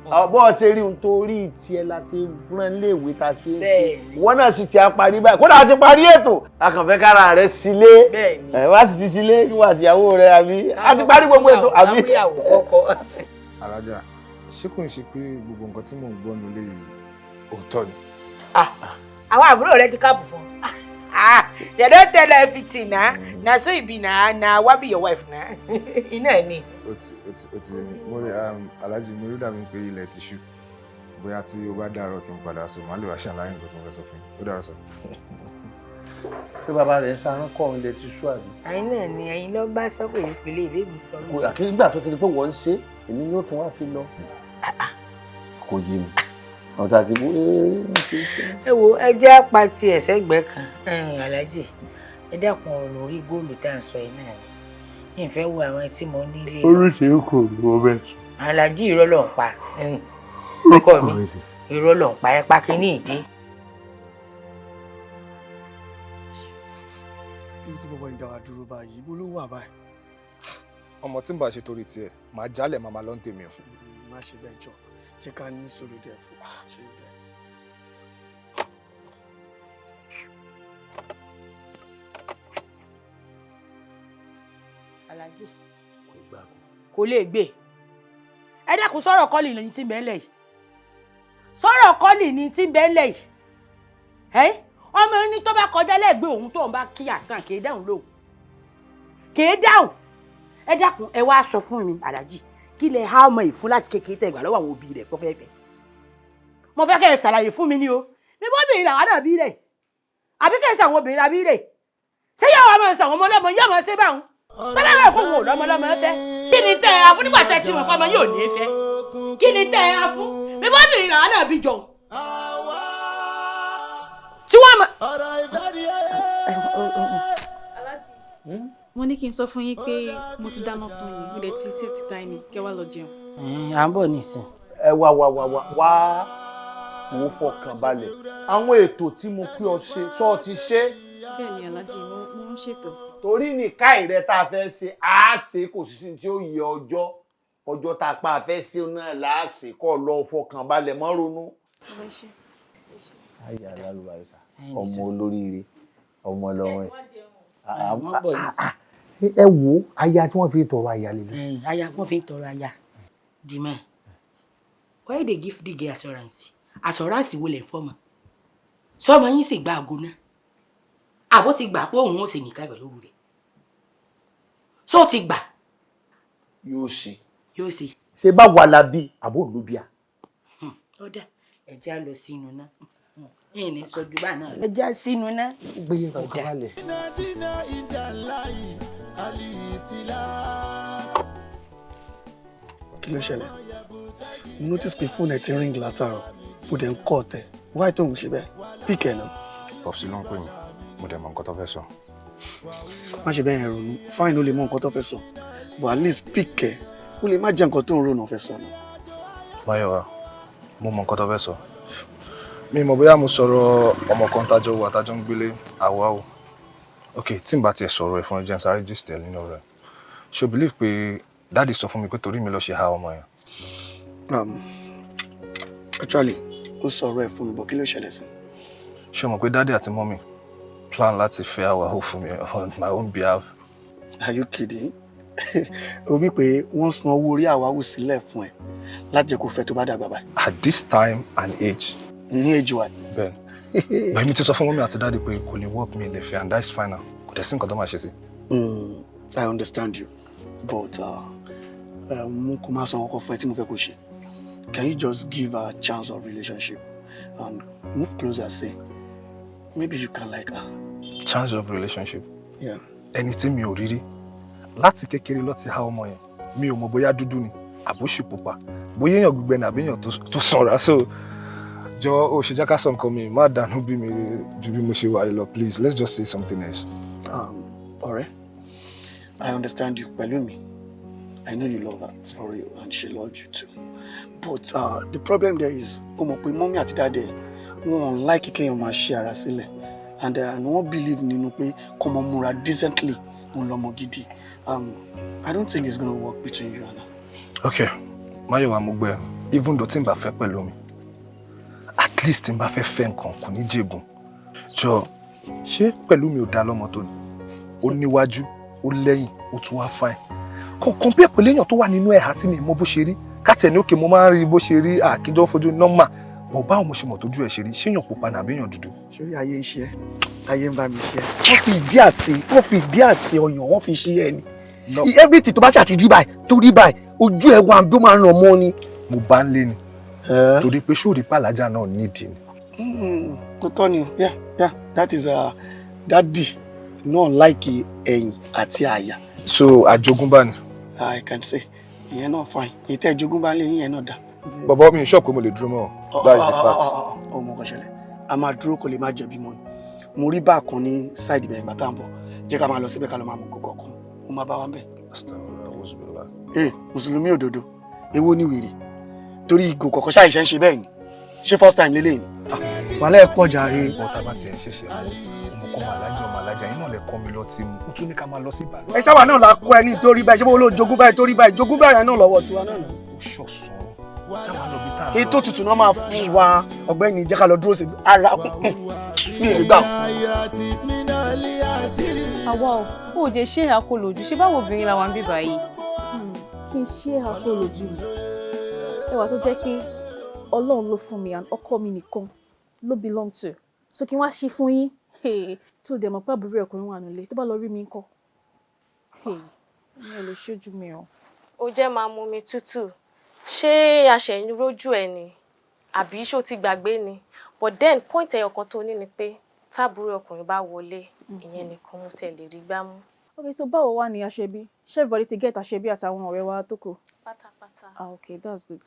Bọ́ ọ ṣe rí un torí tiẹ̀ la ṣe rán léèwé ta ṣe é ṣe. Wọ́n náà sì ti parí báyìí. Kódà a ti parí ètò. A kàn fẹ́ kára rẹ̀ sílé. Ẹ wá sì ti sílé níwọ̀n àtìyàwó rẹ̀ àbí. A ti parí gbogbo ètò àbí. Alájà, ṣé kò ń ṣe pé gbogbo nǹkan tí mò ń gbọ́ nílé yìí òótọ́ ni? Àwọn àbúrò rẹ ti káàbù fún un. They don't tell everything na. Na so e be na. Na wa be your wife na. Iná ẹ̀ ni. Ó ti mo rí Aláàjì, mo rí dàbí pé ilẹ̀ ti ṣú. Bóyá tí ó bá dàárọ̀ kí n padà sọ, màá lè wá ṣàlàyé nǹkan tí mo fẹ́ sọ fún yín. Ó dàárọ̀ sọ. Pé bàbá rẹ̀ ń sarán kọ́ ilẹ̀ ti ṣú àbí. Ẹ̀yin náà ni ẹ̀yin ló bá sọ pé ìpínlẹ̀ èdè mi sọ. Àkí nígbà tó ti di pé wọ́n ń ṣe, èmi yóò tún wá fi lọ. Kò yé mi. Ọ̀tá ti bú ṣe ṣe. Ẹ wo, ẹ jẹ́ apá ti ẹ̀sẹ̀gbẹ́ kan, Aláàjì. Ẹ dákun, ọ̀rọ̀ lórí góòlù tá à ń sọ yìí náà ni. Ìfẹ́ wo àwọn tí mo nílé. Oríṣi kò ní wọ́n bẹ́ẹ̀ sọ. Aláàjì, irọ́ ló ń pa. Ọkọ mi, irọ́ ló ń pa, ẹ pa kínní ìdí. Kí ló tí bọ́bọ́ ń dá wa dúró báyìí? Ibo ló wà báyìí? Ọmọ tí ń bá ṣe torí tiẹ̀, màá jálẹ̀ màmá ló ń tèmi o. Má ṣe bẹ́ẹ̀ jọ, jẹ́ ká ní sùúrù díẹ̀ fún ṣe you get. Aláàjì kò lè gbé. Ẹ dákun, sọ̀rọ̀ kọ́lì ní tí ń bẹ́ẹ̀ lẹ̀ yìí. Sọ̀rọ̀ kọ́lì ní tí ń bẹ́ẹ̀ lẹ̀ yìí. Ẹ́ ọmọ ẹni tó bá kọjá lẹ́gbẹ̀ẹ́ òun tó ń bá kí àsán kì í dáhùn lóhùn. Kì í dáhùn. Ẹ dákun, ẹ wá sọ fún mi, Aláàjì, kí lẹ há ọmọ yìí fún láti kékeré tẹ gbà lọ́wọ́ àwọn òbí rẹ̀ pọ́ fẹ́fẹ́. Mo fẹ́ kẹ́ ẹ ṣàlàyé fún mi ni o. Ní bóbìnrin làwọn náà bí rẹ̀. Àbí kẹ́ ẹ sàwọn obìnrin làbí rẹ̀. Ṣé yóò wá máa sàwọn ọmọ ọlọ́mọ yóò máa ṣe báwọn? Bọ́lá bẹ́ẹ̀ fún òun ò lọ́mọ lọ́mọ fẹ́. Kí ni tẹ́ ẹ afún nígbà tẹ́ tí mo pa ọmọ yóò ní í fẹ́? Kí ni tẹ́ ẹ afún? Bí bóbìnrin làwọn náà bí jọ. Tí wọ́n mọ̀. Mo ní kí n sọ fún yín pé mo ti dáná tán yìí, mo dẹ̀ ti set dining, kẹ́ wá lọ jẹun. À ń bọ̀ nísìn. Ẹ wá wá wá wá wá, mo fọkàn balẹ̀. Àwọn ètò tí mo pé ọ ṣe, sọ ti ṣe. Bẹ́ẹ̀ ni Aláàjì, mo ń ṣètò. Torí nìka ìrẹ tá a fẹ́ ṣe, á ṣe, kò sí sí tí ó yẹ ọjọ́ ọjọ́ tá a pa a fẹ́ ṣe náà là á ṣe, kọ́ lọ fọkàn balẹ̀, mọ́ ronú. Ayé alálùbáríkà, ọmọ olóríire, ọmọ lọ́wọ́ ẹ̀. Ẹ wo aya tí wọ́n fi tọrọ aya lélẹ̀. Aya wọ́n fi tọrọ aya. The man, why they give the girl assurance? Assurance wo lẹ̀ fọ́mọ? Sọmọ yín sì gba àgọ́ náà. Àbó ti gbà pé òun ò sì nìkan pẹ̀lú rẹ̀. Só ti gbà? Yóò ṣe. Yóò ṣe. Ṣé bá wà lábí àbó ló bíà? Ọ̀dà, ẹ já lọ sínú náà. Ẹ̀yìn ní sọ ju bá náà. Ẹ já sínú náà. Gbé ọkàn balẹ̀. Kí ló ṣẹlẹ̀? Mo notice pé fóònù ẹ ti ring látàárọ̀, ó dẹ̀ ń kọ́ ọ̀tẹ̀. Why tó ń ṣe bẹ́ẹ̀? Pick ẹ̀ náà. Popsi ló ń pè mí, mo dẹ̀ mọ nǹkan tó fẹ́ sọ. Má ṣe bẹ́ẹ̀ yẹn ronú. Fine, ó lè mọ nǹkan tó fẹ́ sọ, but at least pick ẹ̀. Ó lè má jẹ́ nǹkan tó ń ronú fẹ́ sọ náà. Máyọ̀wá, mo mọ nǹkan tó fẹ́ sọ. Mi mọ̀ bóyá mo sọ̀rọ̀ ọmọ kan tájọ́ wà tájọ́ ń gbélé àwa o. Ok, tí n bá tiẹ̀ sọ̀rọ̀ ẹ̀ fún ẹ, jẹ́ n sáré gist ẹ̀ nínú rẹ̀. Ṣé o believe pé daddy sọ fún mi pé torí mi lọ ṣe ha ọmọ yẹn? Actually, ó sọ̀rọ̀ ẹ̀ fún mi, but kí ló ṣẹlẹ̀ sí? Ṣé o mọ̀ pé daddy àti mummy plan láti fẹ́ àwáwù fún mi on my own behalf. Are you kidding? O wí pé wọ́n san owó orí àwáwù sílẹ̀ fún ẹ láti jẹ́ kó fẹ́ tó bá dàgbà báyìí. At this time and age. Ní age wa. Bẹ́ẹ̀ni. Bẹ́ẹ̀ mi ti sọ fún mummy àti daddy pé kò lè work, mi lè fẹ́, and that's final. Kò dẹ̀ sí nǹkan tó máa ṣe sí. I understand you, but mo kò máa sọ ọkọ fún ẹ tí mo fẹ́ kó ṣe. Can you just give her a chance of relationship and move closer, say maybe you can like her. Chance of relationship? Yeah. Ẹni tí mi ò rí rí láti kékeré ló ti há ọmọ yẹn, mi ò mọ̀ bóyá dúdú ni àbóṣù pupa, bóyá èèyàn gbígbẹ ní àbí èèyàn tó sanra. So jọ, ó ṣe jẹ́ ká sọ nǹkan mi, má dànù bí mi ju bí mo ṣe wà yìí lọ. Please, let's just say something else. Ọ̀rẹ́, I understand you pẹ̀lú mi. I know you love her for real and she loves you too. But the problem there is, ó mọ̀ pé mummy àti daddy ẹ̀, wọn ò like kéèyàn máa ṣí ara sílẹ̀ and wọ́n believe nínú pé kọ́mọ múra decently òun lọ́mọ gidi. I don't think it's gonna work between you and her. Okay, Máyọ̀wá, mo gbẹ. Even though tí n bá fẹ́ pẹ̀lú mi, at least tí n bá fẹ́ fẹ́ nǹkan kò ní jẹ̀gùn. Jọ, ṣé pẹ̀lú mi ò dá lọ́mọ tó ni? Ó níwájú, ó lẹ́yìn, ó tún wá fine. Kò compare pẹ̀lú èèyàn tó wà nínú ẹ̀há tí mi mọ bó ṣe rí. Káàtì ẹ̀ ní òkè, mo máa ń rí bó ṣe rí, àkíjọ́ fojú normal. Bọ̀ báwo mo ṣe mọ̀ tójú ẹ̀ ṣe rí? Ṣé èèyàn pupa nàbí èèyàn dúdú? Sórí ayé ń ṣe ẹ́, ayé ń bá mi ṣe ẹ́. Wọ́n fi ìdí àti ọyàn wọ́n fi ṣe ẹ ni. Everything tó bá ṣàti rí báyìí, tó rí báyìí, ojú ẹ̀ wà bí ó máa ń ràn mọ́ ni. Mo bá ń lé ni. Torí pé ṣóòrí pàlájà náà nídìí ni. Kò tọ́ ni. Yeah, that is daddy náà like ẹ̀yìn àti àyà. So àjogúnbá ni. I can say ìyẹn náà fine, èyí tẹ́ ìjogúnbá lé yín yẹn náà dá. Bọ̀bọ̀ mi, ṣọ́ọ̀pù mo lè dúró mọ́, that is the fact. Ọmọ kan ṣẹlẹ̀, a máa dúró, kò lè má jẹ̀bi mọ́ ni. Mo rí bá kan ní side ibẹ̀ ìgbà tá à ń bọ̀. Jẹ́ ká máa lọ síbẹ̀, ká lọ máa mú nǹkan kọ̀ọ̀kan, ó máa bá wa ń bẹ̀. Ee, mùsùlùmí òdodo, èwo ni wèrè torí ìgò kọ̀ọ̀kan ṣàìṣẹ́ ń ṣe bẹ́ẹ̀ ni? Ṣé first time lélẹ́yìn ni? Wàhálà ẹ̀ pọ̀ jàre. Bọ́tà bá tiẹ̀ ń ṣẹ̀ṣẹ̀ mú ọmọ kan, alájà, ọmọ alájà yín náà lè kọ́ mi lọ́tí mu, ó tún ní ká máa lọ sí Ìbàdàn. Ẹ ṣáwa náà la kọ́ ẹ ní torí báyìí. Ṣé bó ló jogún báyìí, torí báyìí, jogún báyìí náà lọ́wọ́ tiwa náà. Ó ṣọ̀sán, jáwa lọ bí tá a lọ. Ètò tuntun náà máa fún wa. Ọ̀gbẹ́ni, jẹ́ ká lọ dúró sí ara mi ì gbà. Àwa ò ò jẹ́ ṣé àkọlòjù ṣé báwo obìnrin làwọn ń bí báyìí. Kí n ṣe àkọlòjù mi, ẹwà tó jẹ́ pé Ọlọ́run ló fún mi and ọkọ mi nìkan ló belong to, so kí n wá ṣí fún yín tó dẹ̀ mọ̀ pé àbúrò ọkùnrin wà nílé, tó bá lọ rí mi ńkọ́? Mi ò lè ṣojú mi o. Ó jẹ́ máa mú mi tútù. Ṣé aṣẹ̀yìn rójú ẹ̀ ni àbí ṣó ti gbàgbé ni? But then point ẹyọ kan tó ní ni pé táàbúrò ọkùnrin bá wọlé, ìyẹn nìkan mo tẹ̀ lè rí gbá mú. Okay, so báwo wá ní aṣọ ẹbí? Ṣé everybody ti get aṣọ ẹbí àtàwọn ọ̀rẹ́ wa tó kù? Pátápátá. Ah, okay, that's good.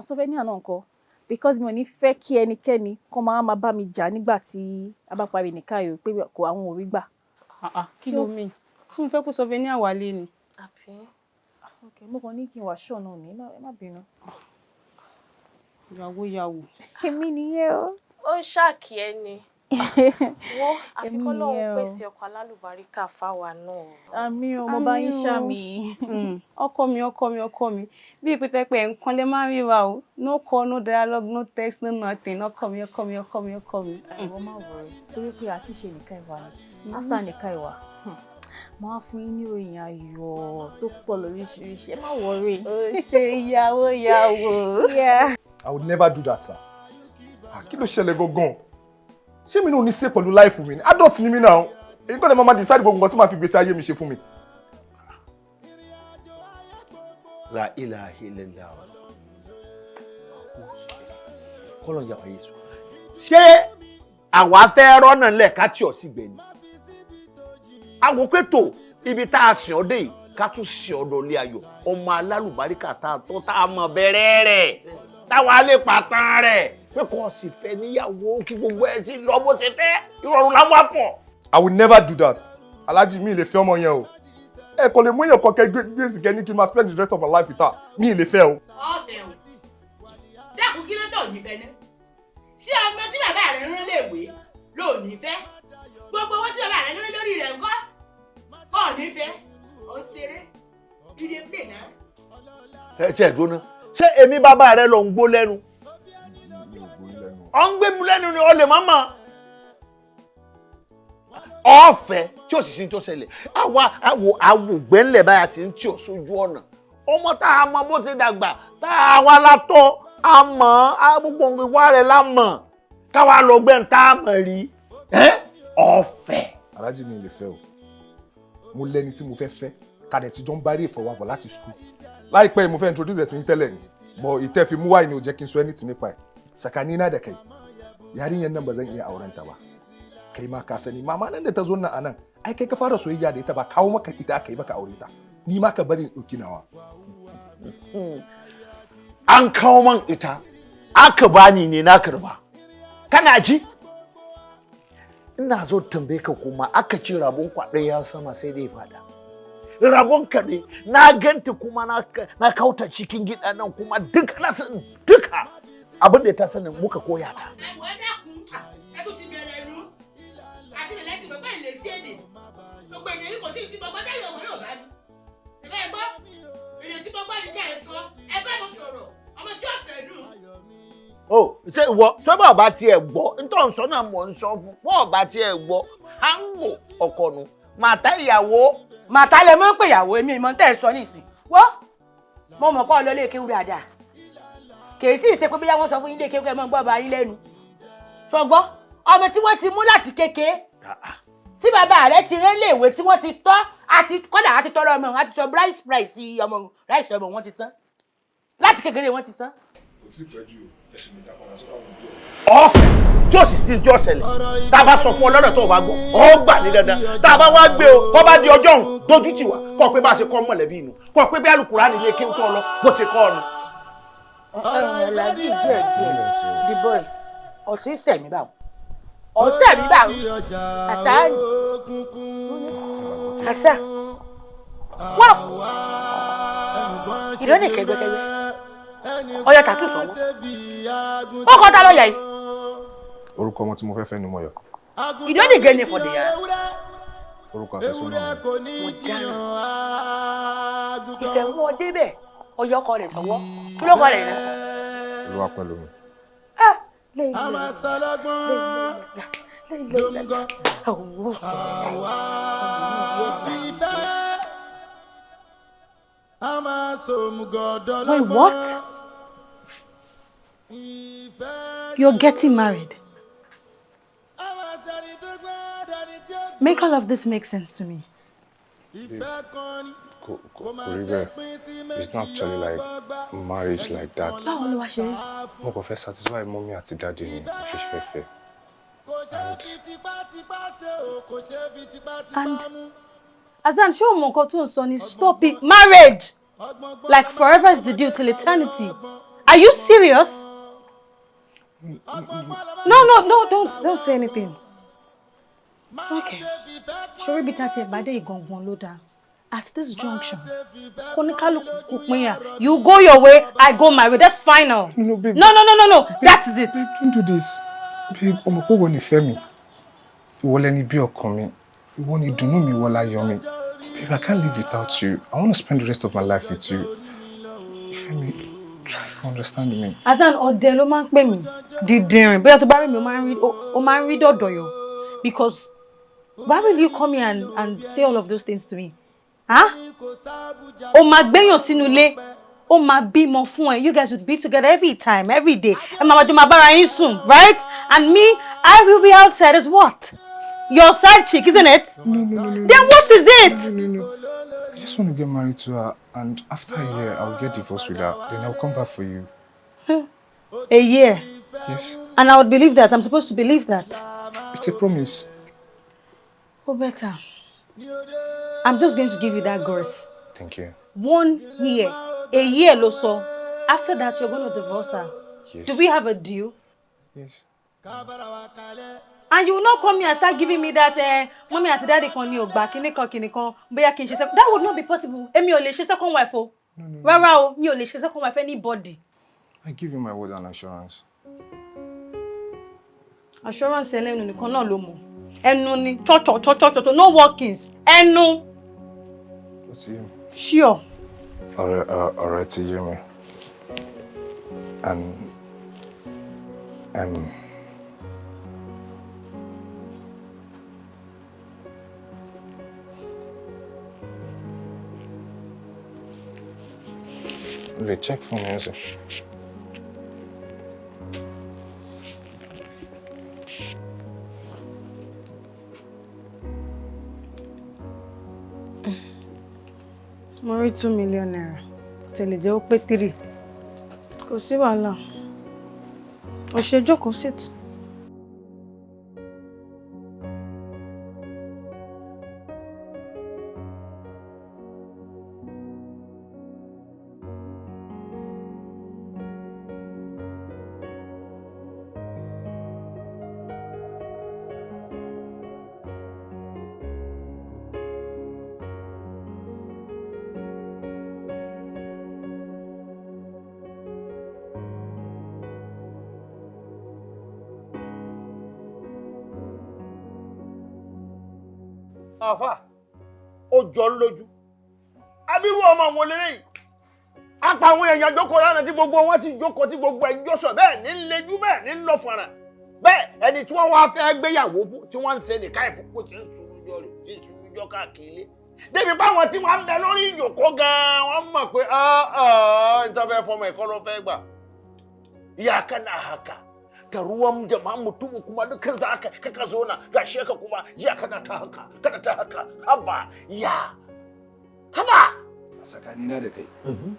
Souvenir náà ńkọ́? Because mi ò ní fẹ́ kí ẹnikẹ́ni kó máa máa bá mi jà nígbà tí a bá parí nìka yìí pé kò àwọn ò rí gbà. Kí ló mean? Tí mo fẹ́ kó souvenir wálé ni. Àbí? Okay, mo kàn ní kí n wà sure náà ní, ẹ má bínú. Ìyàwó ìyàwó. Èmi nìyẹn o. Ó ń ṣàkí ẹ ni wo, àfi Èmi k'Ọlọ́run nìyẹn o. pèsè ọkọ alálùbáríkà fáwa náà. Àmín o, mo bá yín ṣàmì. Ọkọ mi, ọkọ mi, ọkọ mi, bí ìpètè pé nǹkan lè máa ń ríra o. No call, no dialogue, no text, no nothing. Ọkọ mi, ọkọ mi, ọkọ mi, ọkọ mi. Ìwọ má worry, torí pé àti ṣe nìkan ìwà ni. After nìkan ìwà, mo á fún yín ní ìròyìn ayọ̀ tó pọ̀ lóríṣiríṣi. Ẹ má worry. Ó ṣe ìyàwó ìyàwó. Yeah. I would never do that, sir. Ah, kí ló ṣẹlẹ̀ gangan? Ṣé mi náà ní ṣe pẹ̀lú life mi ni? Adult ni mi náà. Èyí kọ́ lè máa decide gbogbo nǹkan tí màá fi gbèsè ayé mi ṣe fún mi. La ilaha illallah. Kọ́lọ̀ ń yà wá Yéṣu. Ṣé àwa fẹ́ rọ́nà lẹ̀ ká tí ọ̀ sí gbẹ̀ ni? Àwọn pẹ̀tọ̀ ibi tá a sìn ọ́ dé yìí, ká tún sìn ọ́ lọ ilé ayọ̀. Ọmọ alálùbáríkà tá a tọ́, tá a mọ̀ bẹ̀rẹ̀ rẹ̀, táwa lè pàtàn rẹ̀ pé kò sì fẹ́ níyàwó, kí gbogbo ẹ̀ sì lọ bó ṣe fẹ́, ìrọ̀rùn la wá fún ọ. I will never do that. Alhaji, mi lè fẹ́ ọmọ yẹn o. Ẹ kò lè mú èèyàn kan kẹ́ gbé gbèsè kẹ́ ní kí n máa spend the rest of my life with her. Mi lè fẹ́ o. Ọ̀fẹ́ o, dákun, kí ló tó ní fẹ́ ná sí ọmọ tí bàbá rẹ̀ ń rán léèwé ló ní fẹ́? Gbogbo owó tí bàbá rẹ̀ ń rán lórí rẹ̀ ńkọ́? Ọ̀ ní fẹ́? Ó ń ṣeré, you dey play náà. Ẹ tiẹ̀ dúró, ṣé èmi bàbá rẹ ló ń gbó lẹ́nu? Ọ̀ ń gbé mi lẹ́nu ni, ọ lè má mọ̀. Ọ̀fẹ́ tí ò sì sí tó ṣẹlẹ̀. Àwa àwò àwògbẹ́ńlẹ̀ báyà ti ń tì ọ́ sójú ọ̀nà. Ọmọ tá a mọ bó ti dàgbà, tá a wá látọ̀, a mọ̀, á gbogbo ìwà rẹ̀ la mọ̀. Káwa lọ gbẹ́ ń tá a mọ̀ rí. Ọ̀fẹ́. Aláàjì, mi lè fẹ́ o. Mo lẹ́ni tí mo fẹ́ fẹ́, tàdé tí jọ ń bá rí ìfọwọ́bọ̀ láti school. Láìpẹ́ yìí mo fẹ́ introduce ẹ̀ sí yín tẹ́lẹ̀ ni, but ìtẹ́ fi mú wáyé ni ò jẹ́ kí n sọ anything nípa ẹ̀. Tsakanina da kai, yarinyar nan ba zan iya auren ta ba. Kai ma ka sani, mama nan da ta zo nan a nan, ai kai ka fara soyayya da ita, ba kawo maka ita aka yi maka aure ta. Ni ma ka bari in ɗauki nawa. An kawo man ita, aka bani ne na karba. Kana ji? Ina zo tambaye ka kuma, aka ce rabon kwaɗe ya sama sai dai fada. Rabon kaɗe na ganta kuma na kauta cikin gida nan kuma duka na san duka abin da ta sani muka koya ta. Ẹ̀wọ̀n, ẹ dákun, ẹ tún ti bẹ̀rẹ̀ ẹnu àti ilẹ̀ lẹ́sìn bàbá ilé tí èdè gbogbo èdè yìí kò sí ti gbogbo sẹ́yìn ọmọ yóò bá ní. Ṣẹ̀fẹ̀ ẹ gbọ́ èdè tí gbogbo ní kẹ́ ẹ sọ, ẹ bá mi sọ̀rọ̀ ọmọ tí ò fẹ́ nù. O ṣé ìwọ tó bá ọba tiẹ̀ gbọ́ nítorí sọ náà mò ń sọ fún bọ́ ọba tiẹ̀ gbọ́ hango ọkọ nu màtá ìyàwó. Màtá lè mọ̀ pé ìyàwó èmi ìmọ̀ tẹ́ ẹ sọ nísìn wọ́. Mo mọ̀ pé ọlọ́lé kéwú dáadáa, kì í sì ṣe pé bóyá wọ́n sọ fún yín lé kéwú ẹ mọ́ gbọ́ bá yín lẹ́nu sọgbọ́. Ọmọ tí wọ́n ti mú láti kékeré tí bàbá rẹ̀ ti rán léèwé, tí wọ́n ti tọ́ àti kọ́dà àti tọrọ ọmọ wọn àti sọ rice price ọmọ rice ọmọ wọn ti san láti kékeré, wọ́n ti san. Kò tí ì pẹ́ jù, ẹ ṣì lè dá padà sọ́dọ̀ àwọn òbí ẹ̀. Ọ̀fẹ́ tí ò sì sí tí ó ṣẹlẹ̀, tá a bá sọ fún ọ lọ́dọ̀ tó o bá gbọ́, ọ gbà ní dandan. Tá a bá wá gbé o, tó bá di ọjọ́ òun dojú tì wá kọ́ pé bá a ṣe kọ́ mọ̀lẹ́bí inú kọ́ pé bí Àlùkùránì nílé kéwú tó lọ bó ṣe kọ́ ọ̀nà. Aláàjì, díẹ̀ díẹ̀, the boy, ọtí sẹ̀mí báwọn, ọ̀sẹ̀ mi báwọn àṣà àṣà wọ́n ìrọ́lẹ̀ kẹgbẹ́kẹgbẹ́ ọyọ tàtú sọ̀wọ́ ó kọ́ ta lọ́ọ̀yà yìí. Orúkọ ọmọ tí mo fẹ́ fẹ́ ni mo yọ. Ìdọ́nì gẹ́ ni fọ̀dẹ̀ yàrá. Orúkọ àfẹ́sọ́nà mi. Mo dáná ìfẹ́ wọn débẹ̀, ọyọ kọ rẹ̀ sọ̀wọ́, kí ló kọ rẹ̀ náà? Olúwa pẹ̀lú mi. Lẹ́yìn lẹ́yìn àwọn Wait, what? You're getting married? Make all of this make sense to me. Kò kò rí bẹ́ẹ̀. It's not actually like marriage like that. Báwo ló wá ṣe rí? Mo kàn fẹ́ satisfy mummy àti daddy ni mo ṣe fẹ́ fẹ́. And And Azan, ṣé o mọ nǹkan tó ń sọ ni? Stop it. Marriage! Like forever is the deal, till eternity. Are you serious? No, no, no, don't say anything. Okay. Ṣorí bí tá a ti ẹ̀ bá dé ìgangan ló dáa. At this junction, kóníkálukú kò pínyà. You go your way, I go my way. That's final. No, babe. No, no, no, no, no. That is it. Babe, don't do this. Babe, ọmọ pé ìwọ nífẹ̀ẹ́ mi. Ìwọ lẹni bí ọkàn mi. Ìwọ ni ìdùnnú mi, ìwọ láyọ̀ mi. Babe, I can't live without you. I want to spend the rest of my life with you. Ìfẹ́ mi, try to understand me. Azan, ọdẹ ló máa ń pè mí. Dìndìnrìn. Bóyá tó bá rí mi, ó máa ń rí dọ̀dọ̀yọ̀. Because why will you come here and say all of those things to me? Huh? O máa gbéyàn sínú ilé, ó máa bímọ fún ẹ. You guys would be together every time, every day. Ẹ máa jọ máa bára yín sùn, right? And me, I will be outside as what? Your side chick, isn't it? No, no, no, no. Then what is it? No, no, no. I just want to get married to her, and after a year, I'll get divorced with her. Then I'll come back for you. A year? Yes. And I would believe that? I'm supposed to believe that? It's a promise. Oh, better. I'm just going to give you that grace. Thank you. 1 year. A year, ló sọ. After that, you're going to divorce her. Yes. Do we have a deal? Yes. And you will not come here and start giving me that, mommy àti daddy kan ní ò gbà kíní kan kíní kan, bóyá kí n ṣe second. That would not be possible. Èmi ò lè ṣe second wife o. Rárá o, mi ò lè ṣe second wife anybody. I give you my word and assurance. Assurance ẹlẹ́nu nìkan náà ló mọ̀. Ẹnu ni chọ́chọ́ chọ́chọ́ chọ́chọ́, no workings. Ẹnu. Ó ti yé mi. Sure. Ọ̀rẹ́ ọ̀rẹ́ ti yé mi. And O lè check fún mi ẹsẹ̀. Mo rí ₦2 million. Tẹ̀lé jẹ́ ó pé three. Kò sí wàhálà. Ó ṣe, jókòó, sit. Àfà, ó jọ ń lójú. Abirú ọmọ wo lélẹ́yìí? Apá àwọn èèyàn jókòó lánàá tí gbogbo wọn sì jókòó, tí gbogbo ẹ̀ ń jọ́sọ̀ bẹ́ẹ̀ ní ń lejú, bẹ́ẹ̀ ní ń lọ fọ̀ràn bẹ́ẹ̀. Ẹni tí wọ́n wá fẹ́ gbéyàwó fún, tí wọ́n ń ṣe nìka ìfún, kó tí ń sunjọ rẹ̀, tí ń sunjọ káàkiri ilé, débi báwọn tí wọ́n ń bẹ lórí ìjòkó gan-an wọ́n mọ̀ pé ń tọ́ fẹ́ fọmọ ẹ̀kọ́ ló fẹ́ gbà. Ya kana haka da ruwan jama'a mutumin kuma dukkan da aka kaka zo na gashi ka kuma jiya kana ta haka, kana ta haka. Haba ya haba. Tsakanina da kai,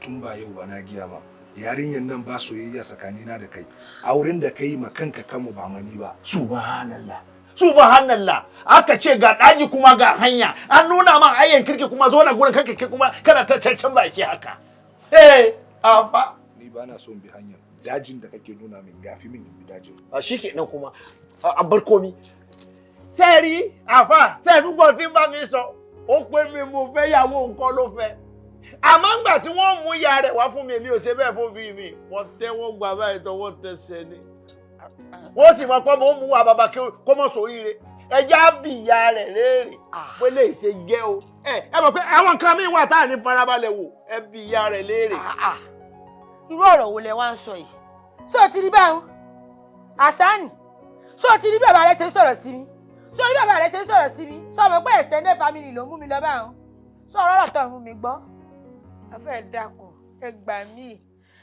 tun ba yau ba na giya ma yarinyar nan, ba soyayya tsakanina da kai. Auren da kai ma kanka kanmu, ba mani ba. Subhanallah, subhanallah. Aka ce ga daji kuma ga hanya, an nuna ma ayyan kirki, kuma zo na gurin kanka kai kuma kana ta cancan baki haka. Eh afa. Ni ba na son bi hanyar dajin da kake nuna min, yafi min in bi dajin. A shi kenan kuma a bar komi. Sẹ́ẹ̀rí àfà, sẹ́ẹ̀rí gbọ́n tí ń bá mi sọ, ó pé mi mo fẹ́ yàwó nǹkan ló fẹ́. Àmọ́ ńgbà tí wọ́n mú ìyá rẹ̀ wá fún mi, èmi ò ṣe bẹ́ẹ̀ fún bí mi. Wọ́n tẹ́wọ́ gbà báyìí tọwọ́ tẹsẹ̀ ni. Wọ́n sì mọ̀ pé mo mú wa bàbá kó mọ̀ sóríire. Ẹja bí ìyá rẹ̀ léèrè pé lè ṣe jẹ́ o. Ẹ mọ̀ pé àwọn nǹkan míì wà tá à ní farabalẹ̀ wò, ẹ bí ìyá rẹ̀ léèrè. Irú ọ̀rọ̀ wo lẹ wá ń sọ yìí? Ṣé o ti rí báwọn àsáàní? Ṣé o ti rí bàbá rẹ ṣe ń sọ̀rọ̀ sí mi? Ṣé o rí bàbá rẹ ṣe ń sọ̀rọ̀ sí mi? Sọ mọ̀ pé extended family ló mú mi lọ báwọn? Sọ ọ̀rọ̀ tó ń mú mi gbọ́. Ẹ fẹ́ dákun, ẹ gbà mí,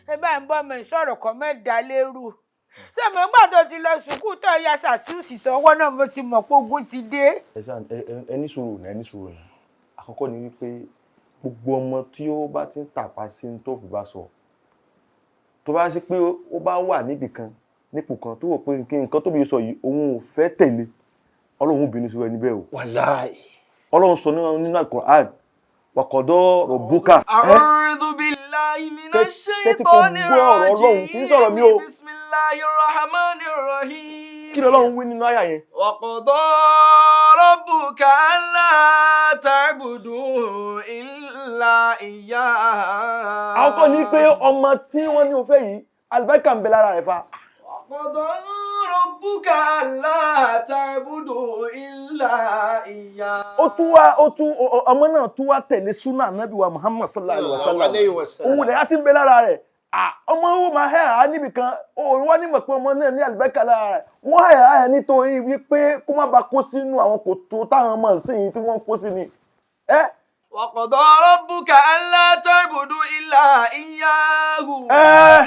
ẹ bá ń bọ́ ọmọ ìsọ̀rọ̀ kan mẹ́ta lérú. Ṣé mo gbà tó ti lọ sùkúù tó ya ṣàṣùsì sọ́wọ́ náà, mo ti mọ̀ pé ogun ti dé. Ẹ ṣáà ẹ ní sùúrù náà, ẹ ní sùúrù náà. Àkọ́kọ́ ni wípé gbogbo ọmọ tí ó bá ti ń tàpá sí ní tó fi bá sọ, tó bá sí pé ó bá wà níbì kan, nípò kan tó wò pé nǹkan tóbi sọ yìí, òun ò fẹ́ tẹ̀lé, Ọlọ́run obìnrin sọ ẹni bẹ́ẹ̀ o. Wàláì. Ọlọ́run sọ nínú Al-Qur'an, wàkọ̀dọ̀ rọ̀bùkà. A'udhu billahi minash Tẹ́tí kò shaitanir gbọ́ ọ̀rọ̀ Ọlọ́run, kì í sọ̀rọ̀ mi o. rajim. Bismillahir rahmanir rahim. Kí ni Ọlọ́run wí nínú àyà yẹn? Wa qada rabbuka alla ta'budu illa iyyah. Àkọ́kọ́ ni pé ọmọ tí wọ́n ní o fẹ́ yìí, àlùbáríkà ń bẹ lára rẹ̀ fa. Wa qada rabbuka alla ta'budu illa iyyah. Ó tún wá, ó tún ọmọ náà tún wá tẹ̀lé súnà Ànábì wa Muhammad sallallahu alaihi wa sallam. Òun rẹ̀ á ti ń bẹ lára rẹ̀. Ọmọ wo máa hẹ́ àá níbì kan, òun wá nímọ̀ pé ọmọ náà ní àlùbáríkà lára rẹ̀. Wọ́n hẹ́ àá nítorí wípé kó má bàa kó sínú àwọn kòtò táwọn ọmọ ìsìn tí wọ́n ń kó sí ni. Wa qada rabbuka alla ta'budu illa iyyahu.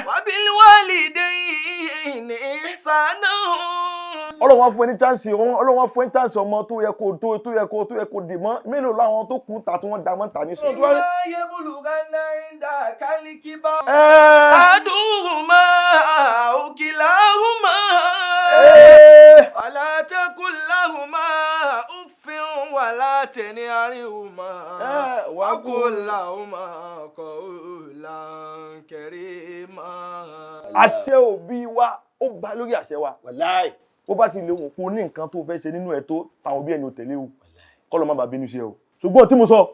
Wa bil walidayni ihsana. Ọlọ́run wá fún ẹ ní chance, Ọlọ́run wá fún ẹ ní chance, ọmọ tó yẹ kó tó yẹ kó tó yẹ kó dì mọ́. Mélòó láwọn tó kú ta tí wọ́n da mọ́ ta nísìnyí. Imma yablughanna indaka al-kibar ahaduhuma aw kilahuma fala taqul lahuma uffin wala tanharhuma wa qul lahuma qawlan karima. Àṣẹ òbí wa ó ba lórí àṣẹ wa. Wàláì. Bó bá ti lè wò kó ní nǹkan tó fẹ́ ṣe nínú ẹ̀ tó táwọn òbí ẹni ò tẹ̀lé o, kọ́ ló má bàa bínú sí ẹ o. Ṣùgbọ́n tí mo sọ,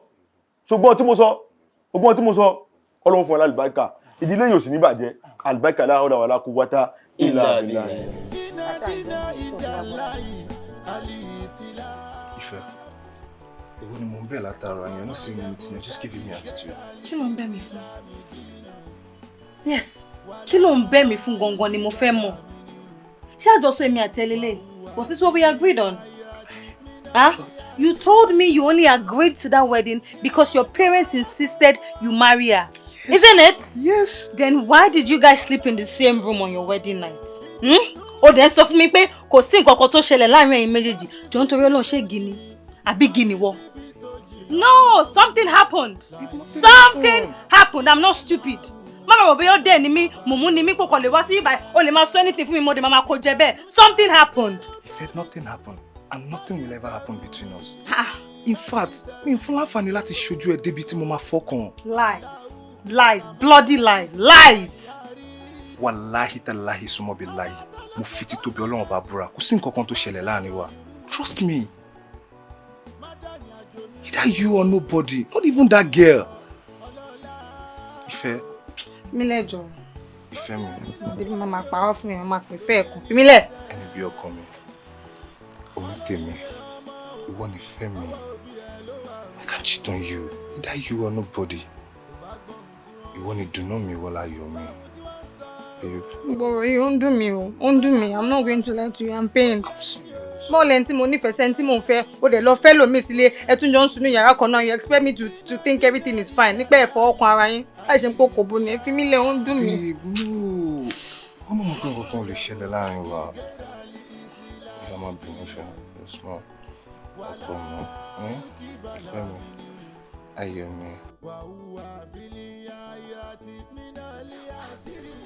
ṣùgbọ́n tí mo sọ, ṣùgbọ́n tí mo sọ, Ọlọ́run fún ẹ lálùbáríkà, ìdílé yóò sì ní bàjẹ́. Àlùbáríkà, la hawla wala quwwata illa billah. Ìfẹ́, èwo ni mò ń bẹ̀ látara? You're not saying anything, you're just giving me attitude. Kí ló ń bẹ̀ mí fún? Yes, kí ló ń bẹ̀ mí fún gangan ni mo fẹ́ mọ̀. Ṣé àjọsọ èmi àti ẹlẹ́lẹ́? Was this what we agreed on? Huh? You told me you only agreed to that wedding because your parents insisted you marry her. Isn't it? Yes. Then why did you guys sleep in the same room on your wedding night? Hmm? Ó dẹ̀ sọ fún mi pé kò sí nǹkan kan tó ṣẹlẹ̀ láàrin ẹ̀yin méjèèjì. Jọ̀ọ́, nítorí Ọlọ́run, ṣé gini àbí gini wọ? No, something happened. Something happened. I'm not stupid. Má rò bóyá ó dẹ̀ ni mí, mùmú ni mí, kò kàn lè wá sí ibà, o lè máa sọ anything fún mi, mo dẹ̀ máa kó jẹ bẹ́ẹ̀. Something happened. Ìfẹ́, nothing happened and nothing will ever happen between us. Ah. In fact, mi ò fún láǹfààní láti ṣojú ẹ débi tí mo máa fọkàn. Lies. Lies. Bloody lies. Lies. Wàláhì tàláhì súnmọ́ bí láyì. Mo fi títóbi Ọlọ́run bá búra. Kò sí nǹkan kan tó ṣẹlẹ̀ láàrin wa. Trust me. Either you or nobody, not even that girl. Ìfẹ́, Mílẹ̀ jọ. ìfẹ́ mi, Débi máa máa parọ́ fún mi, máa pè fẹ́ ẹ̀kún. Fi mí lẹ̀. Ẹni bí ọkàn mi, onítèmi, ìwọ ni ìfẹ́ mi. I can't cheat on you. Either you or nobody. Ìwọ ni ìdùnnú mi, ìwọ láyọ̀ mi. Babe, Gbọ̀rọ̀ yìí ó ń dùn mí o, ó ń dùn mí. I'm not going to lie to you, I'm pained. Bọ́ọ̀lù ẹni tí mo nífẹ̀ẹ́ sẹ́ni tí mò ń fẹ́, ó dẹ̀ lọ fẹ́ lòmíì sílé, ẹ tún jọ ń sunú yàrá kan náà, you expect me to think everything is fine nípa ẹ̀fọ́ ọkàn ara yín. Láì ṣe pé kò bo ni, ẹ fi mí lẹ̀, ó ń dùn mí. Babe, no. Wọ́n mọ̀ pé nǹkan kan ò lè ṣẹlẹ̀ láàrin wa. Ìyá máa bínú fẹ́, small. Ọkọ mi, ìfẹ́ mi, ayọ̀ mi.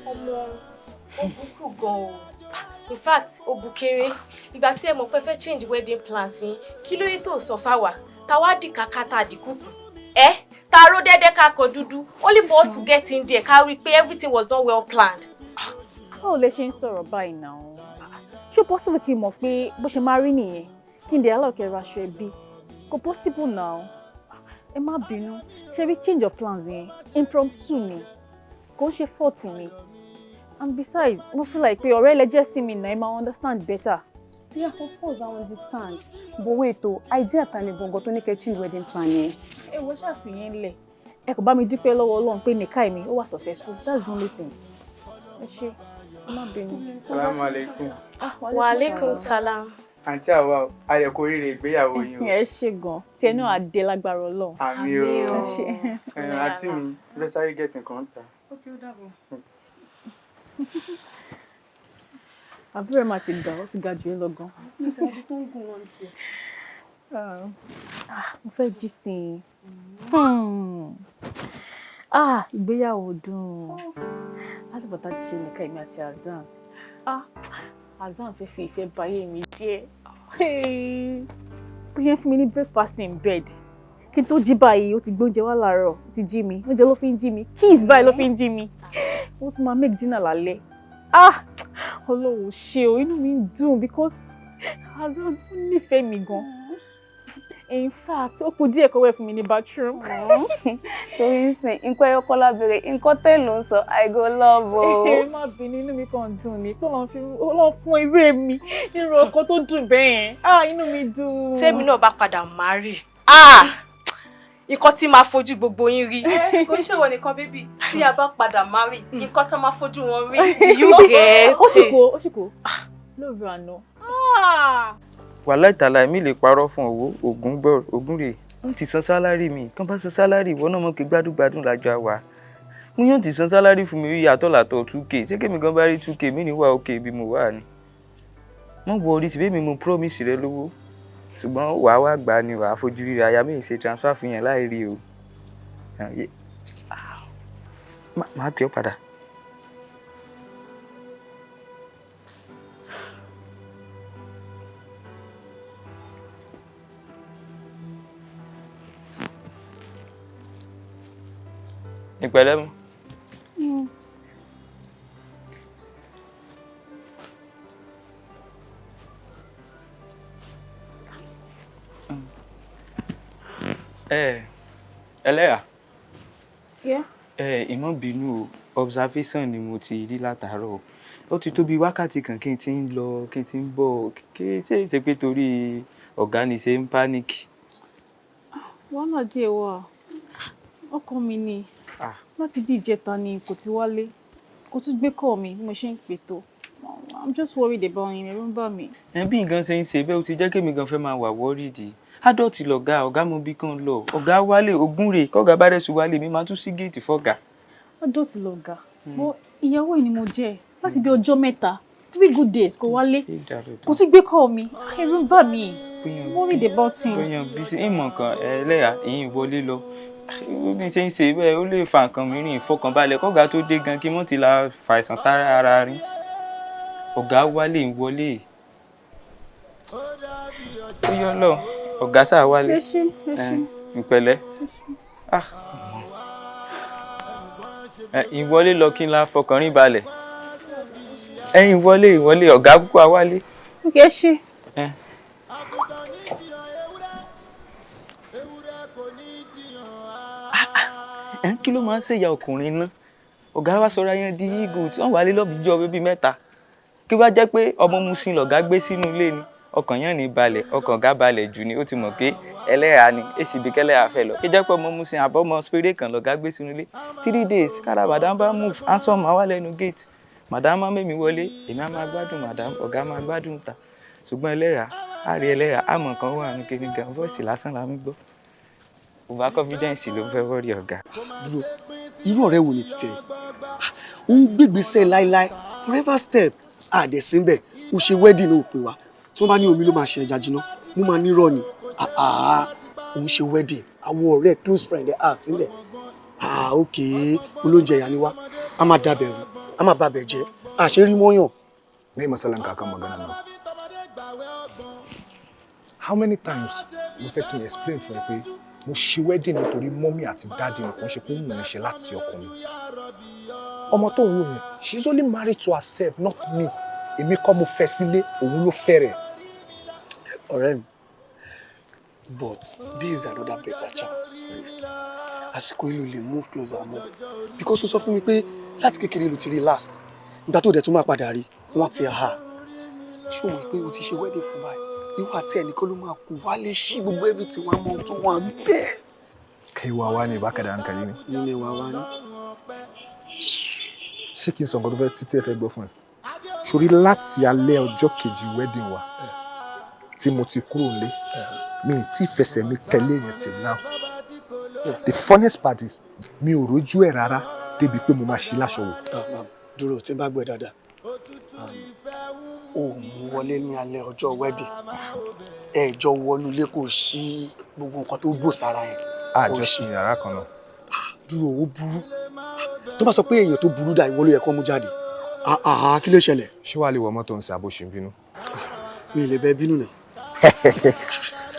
Ọmọ, ó bukú gan o. In fact, ó bu kéré. Ìgbà tí ẹ mọ̀ pé fẹ́ change wedding plans yín, kí ló dé tó sọ fáwa táwa dì kàkà tá a dì kúkú ẹ, tá a ró dẹ́dẹ́ ká kọ dúdú, only for us to get in there, ká rí i pé everything was not well planned? Báwo lẹ ṣe ń sọ̀rọ̀ báyìí náà? Ṣó possible kí n mọ̀ pé bó ṣe máa rí nìyẹn, kí n dẹ̀ aláwọ̀ ra aṣọ ẹbí? Kò possible now. Ẹ má bínú. Ṣe rí change of plans yẹn, impromptu ni, kò ń ṣe fault mi. And besides, mo feel like pé ọ̀rẹ́ lẹ jẹ́ sí mi náà, ẹ máa understand better. Yeah, of course I understand. But wait o, idea ta ni gangan tó ní kẹ́ change wedding plan yẹn? Ẹ wọ́n ṣàfihàn lẹ̀. Ẹ kò bá mi dúpẹ́ lọ́wọ́ Ọlọ́run pé nìka mi ó wà successful. That's the only thing. Ẹ ṣé, ẹ má bínú. Salamu alaikum. Wa alaikum salam. Àǹtí àwa, ayọ̀ kú oríire ìgbéyàwó yín o. Ẹ ṣé gan. Tí ẹ náà á dé lágbára Ọlọ́run. Àmín o. Ẹ ṣé. Àǹtí mi, fẹ́ sáré get nǹkan ta. Ok, ó dàbọ̀. Àbúrò ẹ̀ máa ti ga, ó ti ga jù ẹ́ lọ gan. Ah, mo fẹ́ gist yín. Ah, ìgbéyàwó dùn. Láti bàtà ti ṣe nìkan èmi àti Azan. Ah, Azan fẹ́ fi ìfẹ́ bayé mi jẹ́. Bó ṣe ń fún mi ní breakfast in bed. Kí n tó jí báyìí, ó ti gbé oúnjẹ wá láàárọ̀, ó ti jí mi. Oúnjẹ ló fi ń jí mi. Kiss báyìí ló fi ń jí mi. Ó tún máa make dinner lálẹ́. Ah, Ọlọ́run ṣe o, inú mi ń dùn because Azan ó nífẹ̀ẹ́ mi gan. In fact, ó kù díẹ̀ kó wẹ̀ fún mi ní bathroom. Torí ń sìn, nǹkan ẹyọ kọ́lá béèrè, nǹkan tẹ́ ló ń sọ, I go love o. Ẹ má bínú, inú mi kàn dùn ní. Pé Ọlọ́run fún irú èmi nínú ọkọ tó dùn bẹ́ẹ̀ yẹn. Ah, inú mi dùn. Tèmi náà bá padà marry. Ah! Nǹkan tí máa fojú gbogbo yín rí. Kò ń ṣèwọ nìkan, baby. Tí a bá padà marry, nǹkan tó máa fojú wọn rí. Do you get? Ó sì kú, ó sì kú. Lóru àná. Wàhálà ìtàlá, èmi lè parọ́ fún owó ògùn gbọ́ ògùn rè. Wọ́n ti san salary mi kán bá san salary, ìwọ náà mọ̀ pé gbádùgbádùn lájọ àwà. Mo yóò ti san salary fún mi yàtọ̀ látọ̀ 2K. Ṣé kémi gan bá rí 2K mi ní wà òkè ibi mo wà ni? Mo wọ orí síbí mi, mo promise rẹ lówó, ṣùgbọ́n wàá wá gbà ni, wàá fojú ríra aya mi ṣe transfer fún yẹn láì rí o. Máa pè ọ́ padà. Ìpẹ̀lẹ́ mu. Ẹ ẹlẹ́yà. Yeah. Ẹ ìmọ̀ bínú o, observation ni mo ti rí látàárọ̀ o. Ó ti tó bí wákàtí kan kí n ti ń lọ, kí n ti ń bọ̀, kí ṣe é ṣe pé torí ọ̀gá ni ṣe ń panic. Wàhálà díẹ̀ wà. Ọkọ mi ni. Láti bí ìjẹta ni kò ti wálé. Kò tún gbé call mi bí mo ṣe ń pè tó. I'm just worried about him, ẹ̀rù ń bà mí. Ẹ bí nǹkan ṣe ń ṣe bẹ́ẹ̀, ó ti jẹ́ kémi gan fẹ́ máa wà worried. Adult lọ̀gá, ọ̀gá mo bí kan lọ. Ọ̀gá wálé, ogún rè, kọ́gá bá dẹ̀ sùn wálé, mi máa tún sí géètì fọ́gà. Adult lọ̀gá. But ìyàwó ẹ̀ ni mo jẹ́ láti bí ọjọ́ 3, 3 good days kò wálé. Kò tún gbé call mi. Ẹ̀rù ń bà mí. I'm worried about him. Bóyá bísí ìmọ̀ kan ẹlẹ́yà ìyìn wọlé lọ. Bí n ṣe ń ṣe bẹ́ẹ̀ ó lè fa nǹkan mìíràn ìfọkànbalẹ̀ kọ́gà tó dé gan kí mọ́ ti la fàìsàn sára ara rí. Ọ̀gá wálé ń wọlé. Ó yọ lọ, ọ̀gá sáà wálé. Ẹ ṣé, ẹ ṣé. Ìpẹ̀lẹ́. Ìwọlé lọ kí n la fọkàn rí balẹ̀. Ẹ̀yin wọlé ìwọlé ọ̀gá kúkú awálé. Ok, ẹ ṣé. Kí ló máa ń ṣèyà ọkùnrin náà? Ọ̀gá wa sọra yẹn di eagle tí wọ́n wà lé lọ́bìjọ́ bíbí 3. Kí wá jẹ́ pé ọmọ Musin lọ̀gá gbé sínú ilé ni. Ọkàn yẹn ní balẹ̀, ọkàn ọ̀gá balẹ̀ jù ni ó ti mọ̀ pé ẹlẹ́yà ni, èsì bí kẹ́lẹ́yà fẹ́ lọ. Kí jẹ́ pé ọmọ Musin àbọ̀mọ spéré kan lọ̀gá gbé sínú ilé. 3 days kára madam bá move, handsome máa wá lẹ́nu gate. Madam máa mẹ́mi wọlé, èmi á máa gbádùn madam, ọ̀gá máa gbádùn ta. Ṣùgbọ́n ẹlẹ́yà, á rí ẹlẹ́yà, á mọ̀ nǹkan wà ní kíni gan, voice lásán la ń gbọ́. Overconfidence ló fẹ́ wọ́rí ọ̀gá. Dúró, irú ọ̀rẹ́ wo ni títẹ̀ yìí? Ó ń gbégbèsè láíláí, forever step, àdẹ̀sínbẹ̀, ó ṣe wedding ó pè wá. Tí wọ́n bá ní omi ló máa ṣe ẹja jiná, mo máa ní irọ́ ni. Òun ṣe wedding, àwọn ọ̀rẹ́ close friend ẹ̀ á sílẹ̀. Ok, olóúnjẹ ìyá ni wá, a máa dabẹ̀ rú, a máa babẹ̀ jẹ́, a ṣe rí mọ́yàn. Me masalan kakan magana náà. How many times mo fẹ́ kí n explain fún ẹ pé mo ṣe wedding nítorí mọ́mí àti dáàdì nìkan ṣe pé ó mú mi ṣe láti ọkàn mi. Ọmọ tó ń wò yẹn, she's only married to herself, not me. Èmi kọ́ mo fẹ́ sílé, òun ló fẹ́ rẹ̀. Ọ̀rẹ́ mi, but this is another better chance for you. Àsìkò ìlú lè move closer mọ́. Because ó sọ fún mi pé láti kékeré ló ti rí last. Ìgbà tó dẹ̀ tún máa padà rí, wọ́n ti hà. Ṣé o mọ̀ pé o ti ṣe wedding fún báyìí? Ìwọ àti ẹnìkan ló máa kú wálé sí gbogbo everything wa mọ ohun tó wà ń bẹ̀. Kai wawa ne baka da hankali ne. Ni ne wawa ni. Ṣé kí n sọ nǹkan tó fẹ́ títí ẹ fẹ́ gbọ́ fún ẹ? Ṣorí láti alẹ́ ọjọ́ kejì wedding wa tí mo ti kúrò nílé, mi ì tí fẹsẹ̀ mi tẹ̀lé yẹn till now. The funniest part is mi ò rójú ẹ̀ rárá débi pé mo máa ṣí láṣọ wò. Dúró tí n bá gbọ́ ẹ dáadáa. O mú wọlé ní alẹ́ ọjọ́ wedding, ẹ jọ wọnú ilé kò sí gbogbo nǹkan tó bò sára yẹn. Àjọ sí yàrá kan náà. Dúró, ó burú. Tó bá sọ pé èèyàn tó burú dà ìwọ ló yẹ kó mú jáde. Kí ló ṣẹlẹ̀? Ṣé wàá lè wọ mọ́tò ń ṣe àbò ṣì ń bínú? Mi ò lè bẹ bínú náà.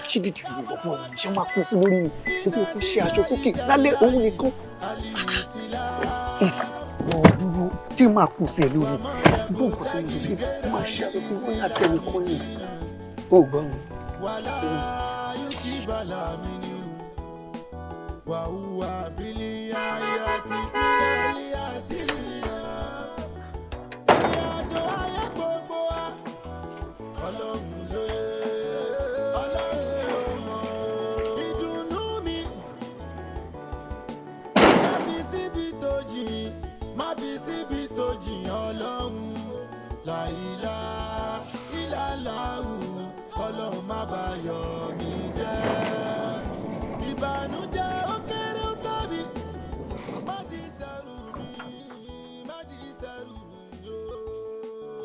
Ṣé dídì ìwọ̀pọ̀ yìí ṣé máa kú sí lórí mi? Nítorí kó ṣe aṣọ sókè lálẹ́ òun nìkan. Dúró, tí máa kú sí ẹ lórí. Gbọ́ nǹkan tí mo sọ sí, ó máa ṣe aṣọ pé wọ́n yà tí ẹnì kan yìí. Ó gbọ́ mi.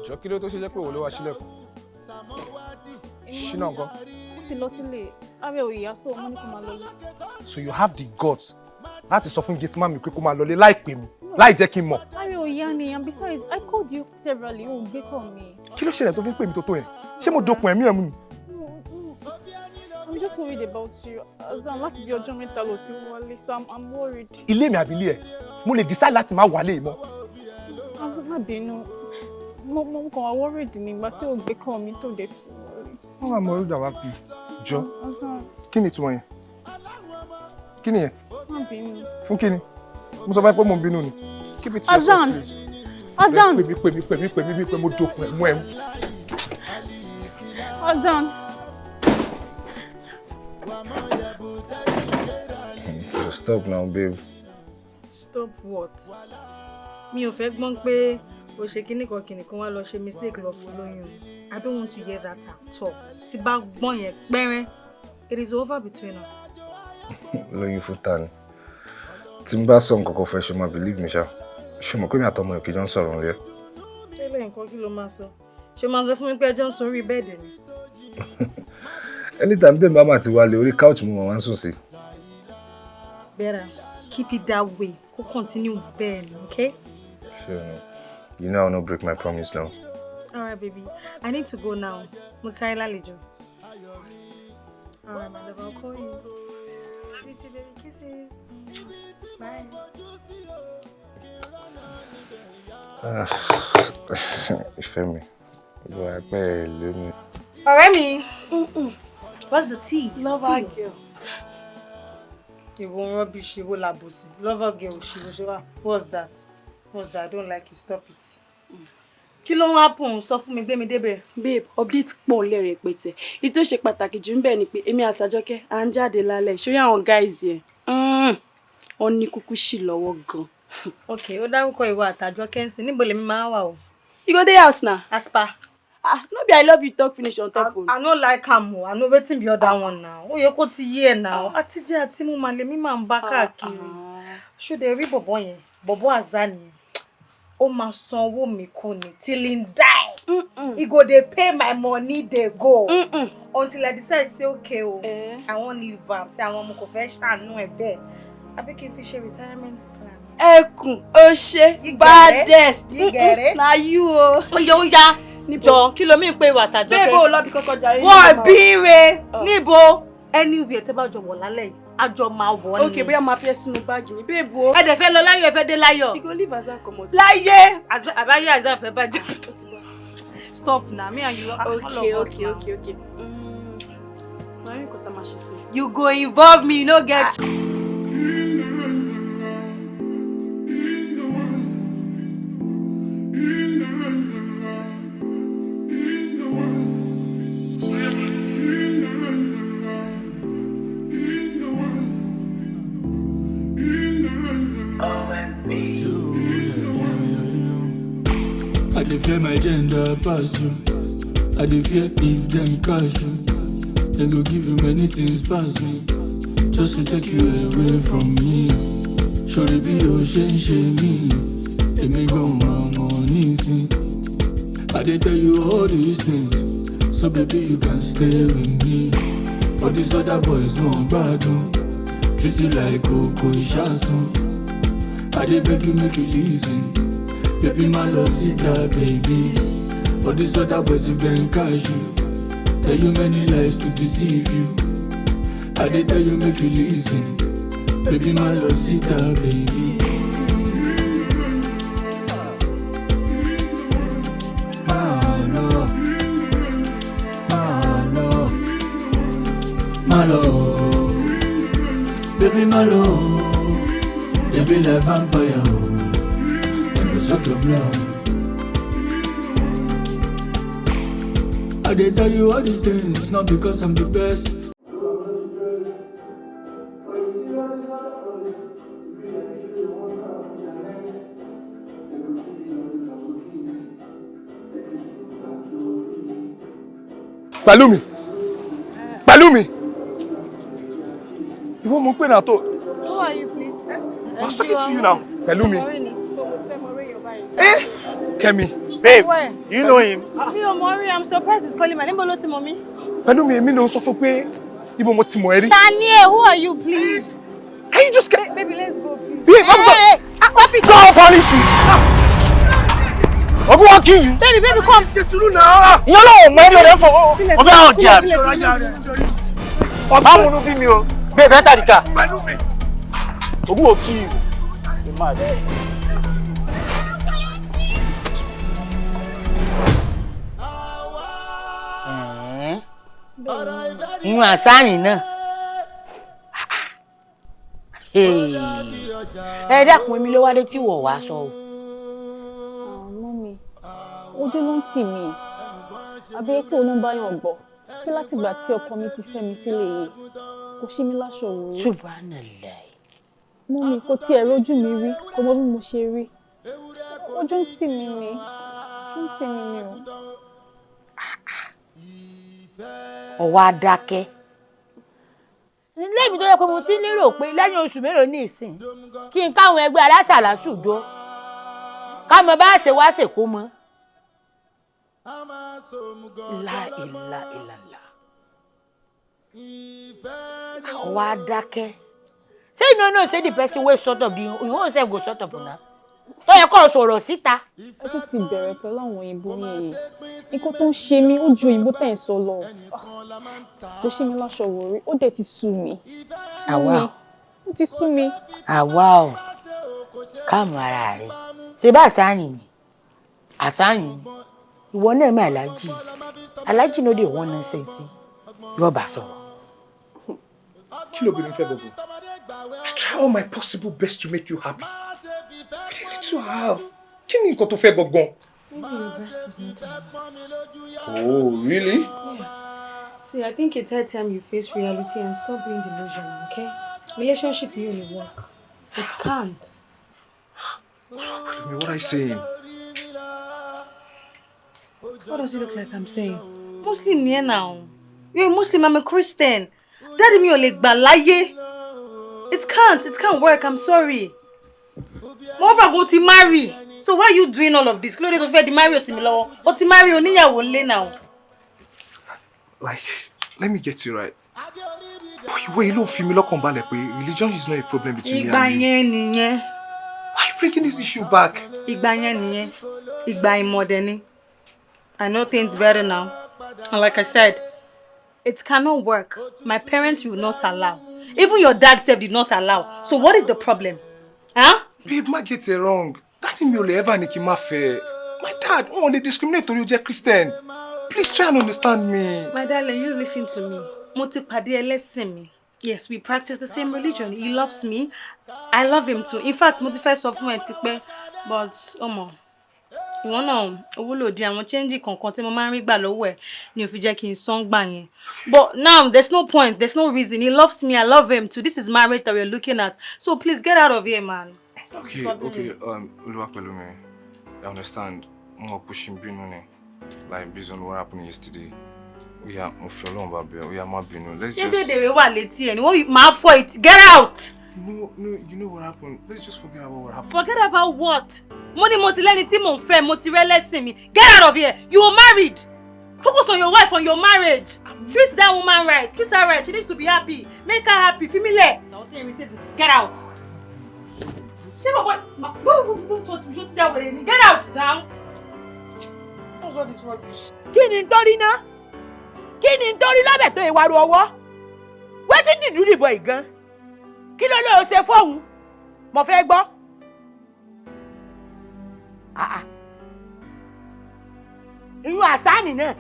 Jọ kí ló tó ṣe jẹ́ pé òun ló wá sílẹ̀kùn? Ṣínà nǹkan. Ó sì lọ sílé, ààrẹ ò yá sóò mo ní kó máa lọlé. So you have the guts láti sọ fún gate man mi pé kó máa lọlé láì pè mí, láì jẹ́ kí n mọ̀. Ààrẹ ò yá ni, and besides, I called you severally, ó gbé call mi. Kí ló ṣẹlẹ̀ tó fi ń pè mí tó tó yẹn? Ṣé mo dokun ẹ̀mí ẹ̀ mú ni? I'm just worried about you. Azan, láti bí ọjọ́ 3 ló ti wọlé, so I'm worried. Ilé mi àbí ilé ẹ̀, mo lè decide láti má wálé mọ́. Azan, má bínú. Mo kàn wá worried nígbà tí ó gbé call mi tó dé tún wọlé. Wọ́n wá mọ orí ìdàwà bí jọ. Kí ni ìtumọ̀ yẹn? Kí ni yẹn? Má bínú. Fún kí ni? Mo sọ fún ẹ pé mo ń bínú ni. Keep it to yourself, please. Azan! Pè mí pè mí pè mí pè mí pè mo dokun ẹ̀ mú ẹ mú. Azan! Stop now, babe. Stop what? Mi ò fẹ́ gbọ́n pé o ṣe kíní kan kíní kan wá lọ ṣe mistake lọ fún lóyún. I don't want to hear that at all. Tí bá gbọ́n yẹn pẹ́rẹ́, it is over between us. Lóyún fún ta ni? Tí n bá sọ nǹkan kan fẹ́, ṣe máa believe mi ṣá? Ṣé mo pé mi àtọmọ òkè jọ ń sọ̀rọ̀ nílé? Tẹ́lẹ̀ nǹkan kí ló máa sọ? Ṣé máa sọ fún mi pé ẹjọ́ ń sun orí bẹ́ẹ̀dì ni? Anytime tèmi bá máa ti wálé, orí couch mo máa ń sùn sí. Better keep it that way. Kó continue bẹ́ẹ̀ ni, okay? Sure, no. You know I will not break my promise now. All right, baby. I need to go now. Mo ti sáré lálejò. All right, my love, I'll call you. Love you too, baby. Kisses. Bye. Ah, ìfẹ́ mi, ìwà pẹ̀lú mi. Ọ̀rẹ́ mi. What's the tea? Lover girl. Ìwọ ń rubbish, ìwọ làbòsí. Lover girl, ṣìwò ṣe wá. What's that? What's that? I don't like it. Stop it. Kí ló ń happen? Sọ fún mi, gbé mi débẹ̀. Babe, update pọ̀ lẹ́rẹ̀pẹ̀tẹ̀. Èyí tó ṣe pàtàkì jù ń bẹ̀ ni pé èmi àti Àjọkẹ́ à ń jáde lálẹ́. Ṣorí àwọn guys yẹn, wọ́n ní kúkú sí lọ́wọ́ gan. Ok, ó dárúkọ ìwọ àtàjọkẹ́ ń sìn. Níbo lèmi máa wà o? You go dey house na. Aspa. Ah, no be I love you talk finish on top phone. I no like am o. I know wetin be other one now. Ó yẹ kó ti yé ẹ now. Àtijẹ́ àti mú màá lèmi máa ń bá káàkiri. Ṣó dẹ̀ rí bọ̀bọ̀ yẹn? Bọ̀bọ̀ àzá nìyẹn. Ó máa san owó mi kú ni till he die. He go dey pay my money dey go. Until I decide say okay o. I wan leave am. Say àwọn ọmọ kò fẹ́ ṣàánú ẹ̀ bẹ́ẹ̀. Àbí kí n fi ṣe retirement plan. Ẹkùn, o ṣe baddest. You get it? Na you o. Ó yẹ ó yá. Jọ kí ló mí pé ìwà àtàjọkẹ́. Babe, o lọ bí kọ́kọ́ jàre. Wọ́n bíire níbo anywhere tẹ́ bá jọ wọ̀ lálẹ́ yìí, a jọ máa wọ̀ ni. Ok, bóyá máa fi ẹ́ sínú báàgì mi. Babe o. Ẹ dẹ̀ fẹ́ lọ láyọ̀, ẹ fẹ́ dé láyọ̀. You go leave Azan comot. Láyé àbáyé Azan fẹ́ bàjẹ́. Stop na me and you all of us now. Okay. Màá rí nǹkan tá a máa ṣe sí. You go involve me, you no get. I dey fear my gender pass you. I dey fear if them cash you. They go give you many things pass me, just to take you away from me. Ṣòrí bí o ṣe ń ṣe mí, èmi gan mọ̀ mọ̀ nísìn. I dey tell you all these things, so baby you can stay with me. All these other boys wọ́n gbádùn, treat you like kòkò ìṣàsùn. I dey beg you make you listen. Baby, my love, see that baby. All these other boys, if they cash you, tell you many lies to deceive you. I dey tell you make you listen. Baby, my love, see that baby. My love, my love, my love, baby, my love, they be like vampire. Suck your blood. I dey tell you all these things, not because I'm the best. Pẹ̀lúmi, Pẹ̀lúmi, ìwọ mo ń pè náà tó. Who are you, please? I was talking to you now. Pẹ̀lúmi. Eh? Kẹ́mi. Babe, do you know him? Mi ò mọ̀ rí, I'm surprised he's calling my name. Níbo ló ti mọ̀ mí? Pẹ̀lúmi, èmi ló ń sọ fún pé ibo mo ti mọ̀ ẹ́ rí. Ta ni ẹ? Who are you, please? Can you just get... Baby, let's go, please. Babe, I'm hey, stop it. God punish you. Ogun wan kill you. Baby, baby, come. Ṣe sùúrù náà. Ìyẹn ló mọ ẹni ọ̀rẹ́ fọ. Ọ̀fẹ́ àwọn ọ̀dì àbí. Báwo ló bí mi o? Babe, enter the car. Pẹ̀lúmi. Ogun ò kill you. Ìyún àsáàní náà. Ẹ dákun, èmi ló wálé tí wọ̀ wá sọ o. Mọ́mi, ojú ló ń tì mí. Àbí etí òun bá yàn gbọ́ pé látìgbà tí ọkọ mi ti fẹ́ mi sílé yìí kò ṣí mi láṣọ òru. Subhanallah. Mọ́mi, kò tiẹ̀ rójú mi rí, kò mọ bí mo ṣe rí. Ojú ń tì mí ni, ojú ń tì mí ni o. Ọwọ́ adákẹ́. Lẹ́mi tó yẹ pé mo ti lérò pé lẹ́yìn oṣù mélòó ní ìsìn kí n káwọn ẹgbẹ́ alásàlátù jó ká mọ bá ṣe wá ṣèkó mọ́. La ìlà ìlàlà. Àwa dákẹ́. Ṣé you no know say the person wey sort of the you own self go sort of na? Tó yẹ kó o sọ̀rọ̀ síta. Ẹ tún ti bẹ̀rẹ̀ pẹ̀lú àwọn òyìnbó yẹn yìí. Nǹkan tó ń ṣe mí ó ju òyìnbó tẹ̀ ń sọ lọ. Kò ṣe mí láṣọ wò rí, ó dẹ̀ ti sú mi. Àwa o. Ó ti sú mi. Àwa o. Káàmù ara rẹ̀. Ṣé bá àṣàyàn ni? Àṣàyàn ni. Ìwọ náà mọ Aláàjì. Aláàjì no dey want nonsense. Yóò bá sọ̀rọ̀. Kí lóbìnrin fẹ́ gbogbo? I try all my possible best to make you happy. With the little I have. Kí ni nǹkan tó fẹ́ gangan? Maybe your best is not enough. Oh, really? Yeah. See, I think it's high time you face reality and stop being delusional, okay? Relationship you only work. It can't. What are you saying? What does it look like I'm saying? Muslim ni ẹ́ now. You're a Muslim, I'm a Christian. Daddy mi ò lè gbà láyé. It can't work, I'm sorry. Moreover, go ti marry. So why are you doing all of this? Kí ló dé tó fẹ́ di marry sí mi lọ́wọ́? Ó ti marry oníyàwó ńlé now. Like, let me get you right. But ìwé yìí ló fi mi lọ́kàn balẹ̀ pé religion is not a problem between me Ìgbà and you. yẹn nìyẹn. Why are you bringing this issue back? Ìgbà yẹn nìyẹn. Ìgbà ìmọ̀dẹ̀ ni. I know things better now. And like I said, it cannot work. My parents will not allow. Even your dad sef did not allow. So what is the problem? Huh? Babe, má get it wrong. Daddy mi ò lè ever ní kí n má fẹ́. My dad, wọn ò lè discriminate torí ó jẹ́ Christian. Please try and understand me. My darling, you listen to me. Mo ti pàdé ẹlẹ́sìn mi. Yes, we practice the same religion. He loves me. I love him too. In fact, mo ti fẹ́ sọ fún ẹ tipẹ́. But, ọmọ, ìwọ náà owó lòdì àwọn change kankan tí mo máa ń rí gbà lọ́wọ́ ẹ̀ ni ò fi jẹ́ kí n san gbà yẹn. But now, there's no point. There's no reason. He loves me. I love him too. This is marriage that we're looking at. So please get out of here, man. Okay, Oluwapelumi, I understand. Mo pushing bínú ni. Like, based on what happened yesterday. Oya, mo fi Ọlọ́run bá bẹ̀, oya má bínú. Let's Ṣé just... dèdèrè wà létí ẹ̀ ni? Wọ́n máa fọ it. Get out! No, you know what happened. Let's just forget about what happened. Forget about what? Mo ní mo ti lẹ́ni tí mò ń fẹ́, mo ti rẹ́lẹ́sìn mi. Get out of here! You were married! Focus on your wife, on your marriage. Treat that woman right. Treat her right. She needs to be happy. Make her happy. Fi mí lẹ̀. Àwọn tí irritate me. Get out! Ṣé bàbá don't touch me? Ṣé o ti já wèrè ni? Get out now! What's all this rubbish? Kí ni ń torí ná? Kí ni ń torí lábẹ̀ tó ìwàrú ọwọ́? Wetin did you do boy gan? Kí ló lóo ṣe fóun? Mo fẹ́ gbọ́. Ìyún àsáàní náà.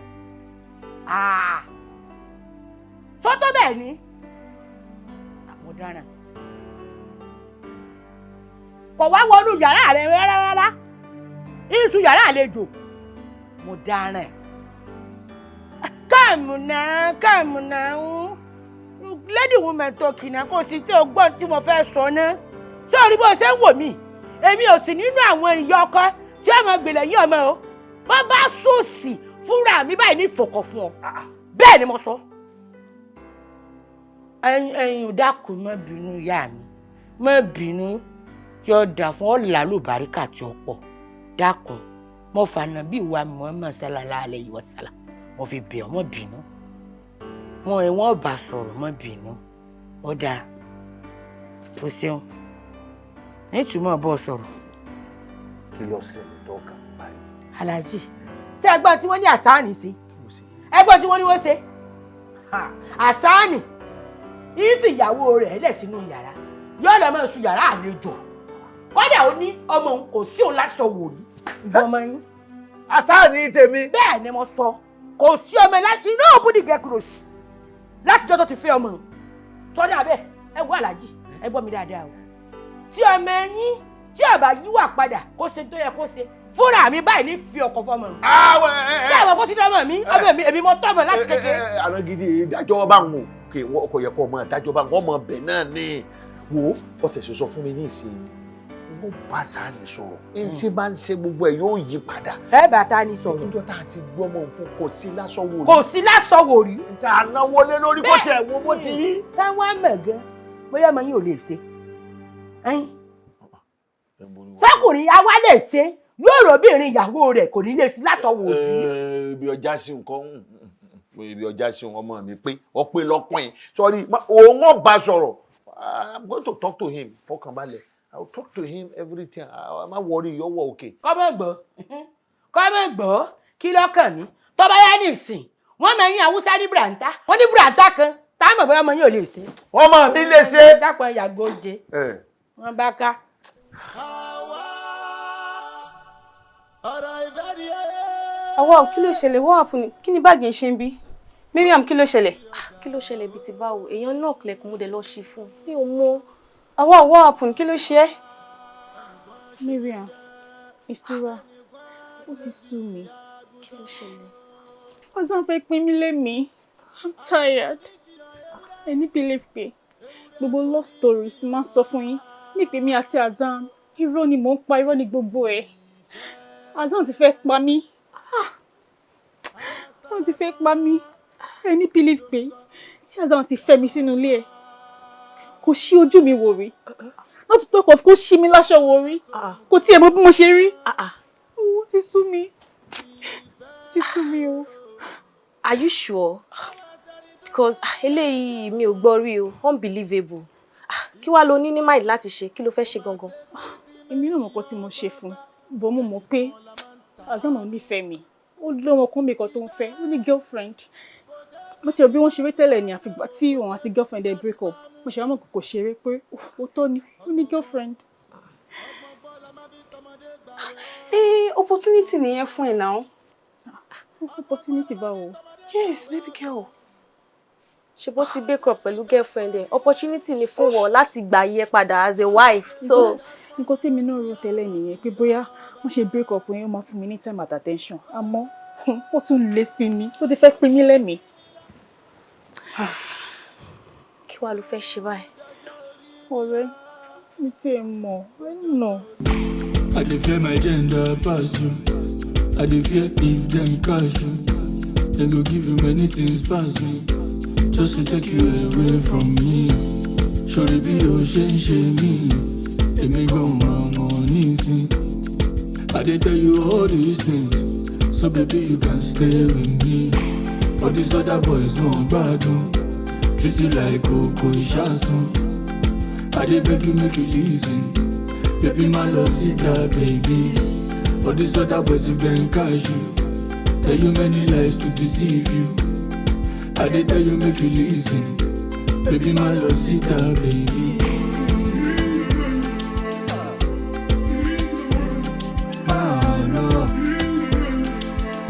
Sọ́tọ́ bẹ́ẹ̀ ni. Àmọ̀dáràn. Kò wá wọnú yàrá rẹ rárá rárá. Ìsù yàrá àlejò. Mo dáràn. Káàmù náà, káàmù náà. Lady woman tó kìnnà kò sí tí o gbọ́n tí mo fẹ́ sọ náà. Ṣé o rí bó ṣe ń wò mí? Èmi ò sì nínú àwọn ìyá ọkọ tí ọmọ gbèlè yí ọmọ o. Wọ́n bá sòsì fúnra mi báyìí ní ìfọ̀kọ̀ fún ọ. Bẹ́ẹ̀ ni mo sọ. Ẹyin dákun má bínú ìyá mi. Má bínú yóò dà fún ọ làlùbáríkà tí ó pọ̀. Dákun mo fànà bí ìwà Muhammad sallallahu alayhi wa sallam. Mo fi bẹ̀ ọ́ má bínú. Wọn ẹ wọn bá sọ̀rọ̀ má bínú. Ó dáa. O ṣeun. Nítumọ̀ bọ́ sọ̀rọ̀. Kí ló ṣẹlẹ̀ dọ́gà parí? Alhaji, ṣé ẹgbọ́n tí wọ́n ní àsáàní sí? Ẹgbọ́n tí wọ́n ní wọ́n ṣe? Àsáàní, ìfì ìyàwó rẹ̀ lẹ̀ sínú yàrá. Yóò lọ máa sùn yàrá àlejò. Kọ́dà ó ní ọmọ òun kò sí òun lásọ wò rí. Ìwọ ọmọ yín. Àsáàní tèmi. Bẹ́ẹ̀ ni mo sọ. Kò sí ọmọ iná òbúdì gẹ̀kúròsì látijọ́ tó ti fẹ́ ọmọ. Sọ́dọ̀ abẹ́ ẹ wọ Alhaji, ẹ gbọ́ mi dáadáa o. Tí ọmọ yín tí ọba yíwà padà kó ṣe tó yẹ kó ṣe fúnra mi báyìí ní fi ọkọ fọmọ. Ṣé àwọn kó sí ọmọ mi ọmọ mi èmi mo tọ́mọ láti kékeré. Àná gidi ìdájọ́ bá ń wò kò yẹ kó ọmọ ìdájọ́ bá ń wọ́n mọ bẹ̀ náà ni wò ó ọ̀sẹ̀ ṣoṣo fún mi ní ìsinmi Wọ́n bá sáà ní sọ̀rọ̀. Ní tí bá ń ṣe gbogbo ẹ̀ yóò yí padà. Ẹ bá ta ni sọ̀rọ̀. Níjọ́ tá a ti gbọ́ ọmọ òun kò sí lásọ̀wò rí. Kò sí lásọ̀wò rí. Tá a náwó lé lórí kó tiẹ̀ wo bó ti rí. Táwọn àmọ̀ gan bóyá ọmọ yín ò lè ṣe. Sọkùnrin àwa lè ṣe yóò ròbìnrin ìyàwó rẹ̀ kò ní lè sí lásọ̀wò rí. Ibi ọjà sí nǹkan, ibi ọjà sí ọmọ mi pé ọ pé lọ́kùnrin sọrí òun ò bá sọ̀rọ̀. I'm going to talk to him, fọkànbalẹ̀. I will talk to him everything. I'm not worry, you're okay. Kọ́mọ̀ gbọ́, kọ́mọ̀ gbọ́, kí lọ́kàn mi? Tọ́ba yá ní ìsìn, wọ́n máa ń yín Haúsá ní Bùràǹtá. Wọ́n ní Bùràǹtá kan, táwọn bóyá ọmọ yín ò lè ṣe. Ọmọ mi lè ṣe. Dápọ̀ yàgò oúnjẹ. Wọ́n bá ká. Àwa ò, kí ló ṣẹlẹ̀? What happened? Kí ni báàgì ń ṣe ń bí? Mariam, kí ló ṣẹlẹ̀? Kí ló ṣẹlẹ̀ bíi ti báwo? Èèyàn náà kílẹ̀kùn, mo dẹ̀ lọ ṣí fún un. Mi ò mọ̀. Àwa, what happened? Kí ló ṣe ẹ́? Mariam, ìṣúra, ó ti sú mi. Kí ló ṣẹlẹ̀? Ọ̀sán fẹ́ pín mí lémi. I'm tired. Ẹ ní believe pé gbogbo love stories máa ń sọ fún yín ní ìpè mi àti Azan. Irọ́ ni mò ń pa, irọ́ ni gbogbo ẹ̀. Azan ti fẹ́ pa mí. Ah! Azan ti fẹ́ pa mí. Ẹ ní believe pé tí Azan ti fẹ́ mi sínú ilé ẹ̀, kò ṣí ojú mi wò rí. Not to talk of kó ṣí mi láṣọ wò rí. Kò tiẹ̀ mọ bí mo ṣe rí. Ó ti sú mi. Ó ti sú mi o. Are you sure? Because eléyìí mi ò gbọ́ rí o, unbelievable. Kí wàá lo ní ní mind láti ṣe? Kí ló fẹ́ ṣe gangan? Èmi náà mọ̀ nǹkan tí mo ṣe fún un, but mo mọ̀ pé Azan ò nífẹ̀ẹ́ mi. Ó lọ́mọ kan mi kan tó ń fẹ́, ó ní girlfriend. Mo ti rò bí wọ́n ṣeré tẹ́lẹ̀ ní àfìgbà tí òun àti girlfriend ẹ̀ break up. Mo ṣe wá mọ̀ pé kò ṣeré, pé ó tọ́ ni, ó ní girlfriend. Eh, opportunity nìyẹn fún ẹ náà. Opportunity báwo? Yes, baby girl. Ṣe bó ti break up pẹ̀lú girlfriend ẹ̀, opportunity ni fún wọn láti gbà yẹ padà as a wife. So Nǹkan tí èmi náà rò tẹ́lẹ̀ nìyẹn pé bóyá wọ́n ṣe break up yẹn, ó máa fún mi ní time at attention. Àmọ́ ó tún lé sí ni, ó ti fẹ́ pin mí lẹ́mìí. Kí wàá ló fẹ́ ṣe báyìí? Ọ̀rẹ́ mi tí ẹ mọ̀, ẹ nà. I dey fear my gender pass you. I dey fear if them cash you. They go give you many things pass me, just to take you away from me. Ṣòrí bí o ṣe ń ṣe mí, èmi gan mọ̀ mọ̀ nísìn. I dey tell you all these things, so baby you can stay with me. All these other boys wọ́n gbádùn, treat you like kòkò ìṣàsùn. I dey beg you make you listen, baby má lọ síta baby. All these other boys, if dem cash you, tell you many lies to deceive you. I dey tell you make you listen, baby má lọ síta baby. Má lọ,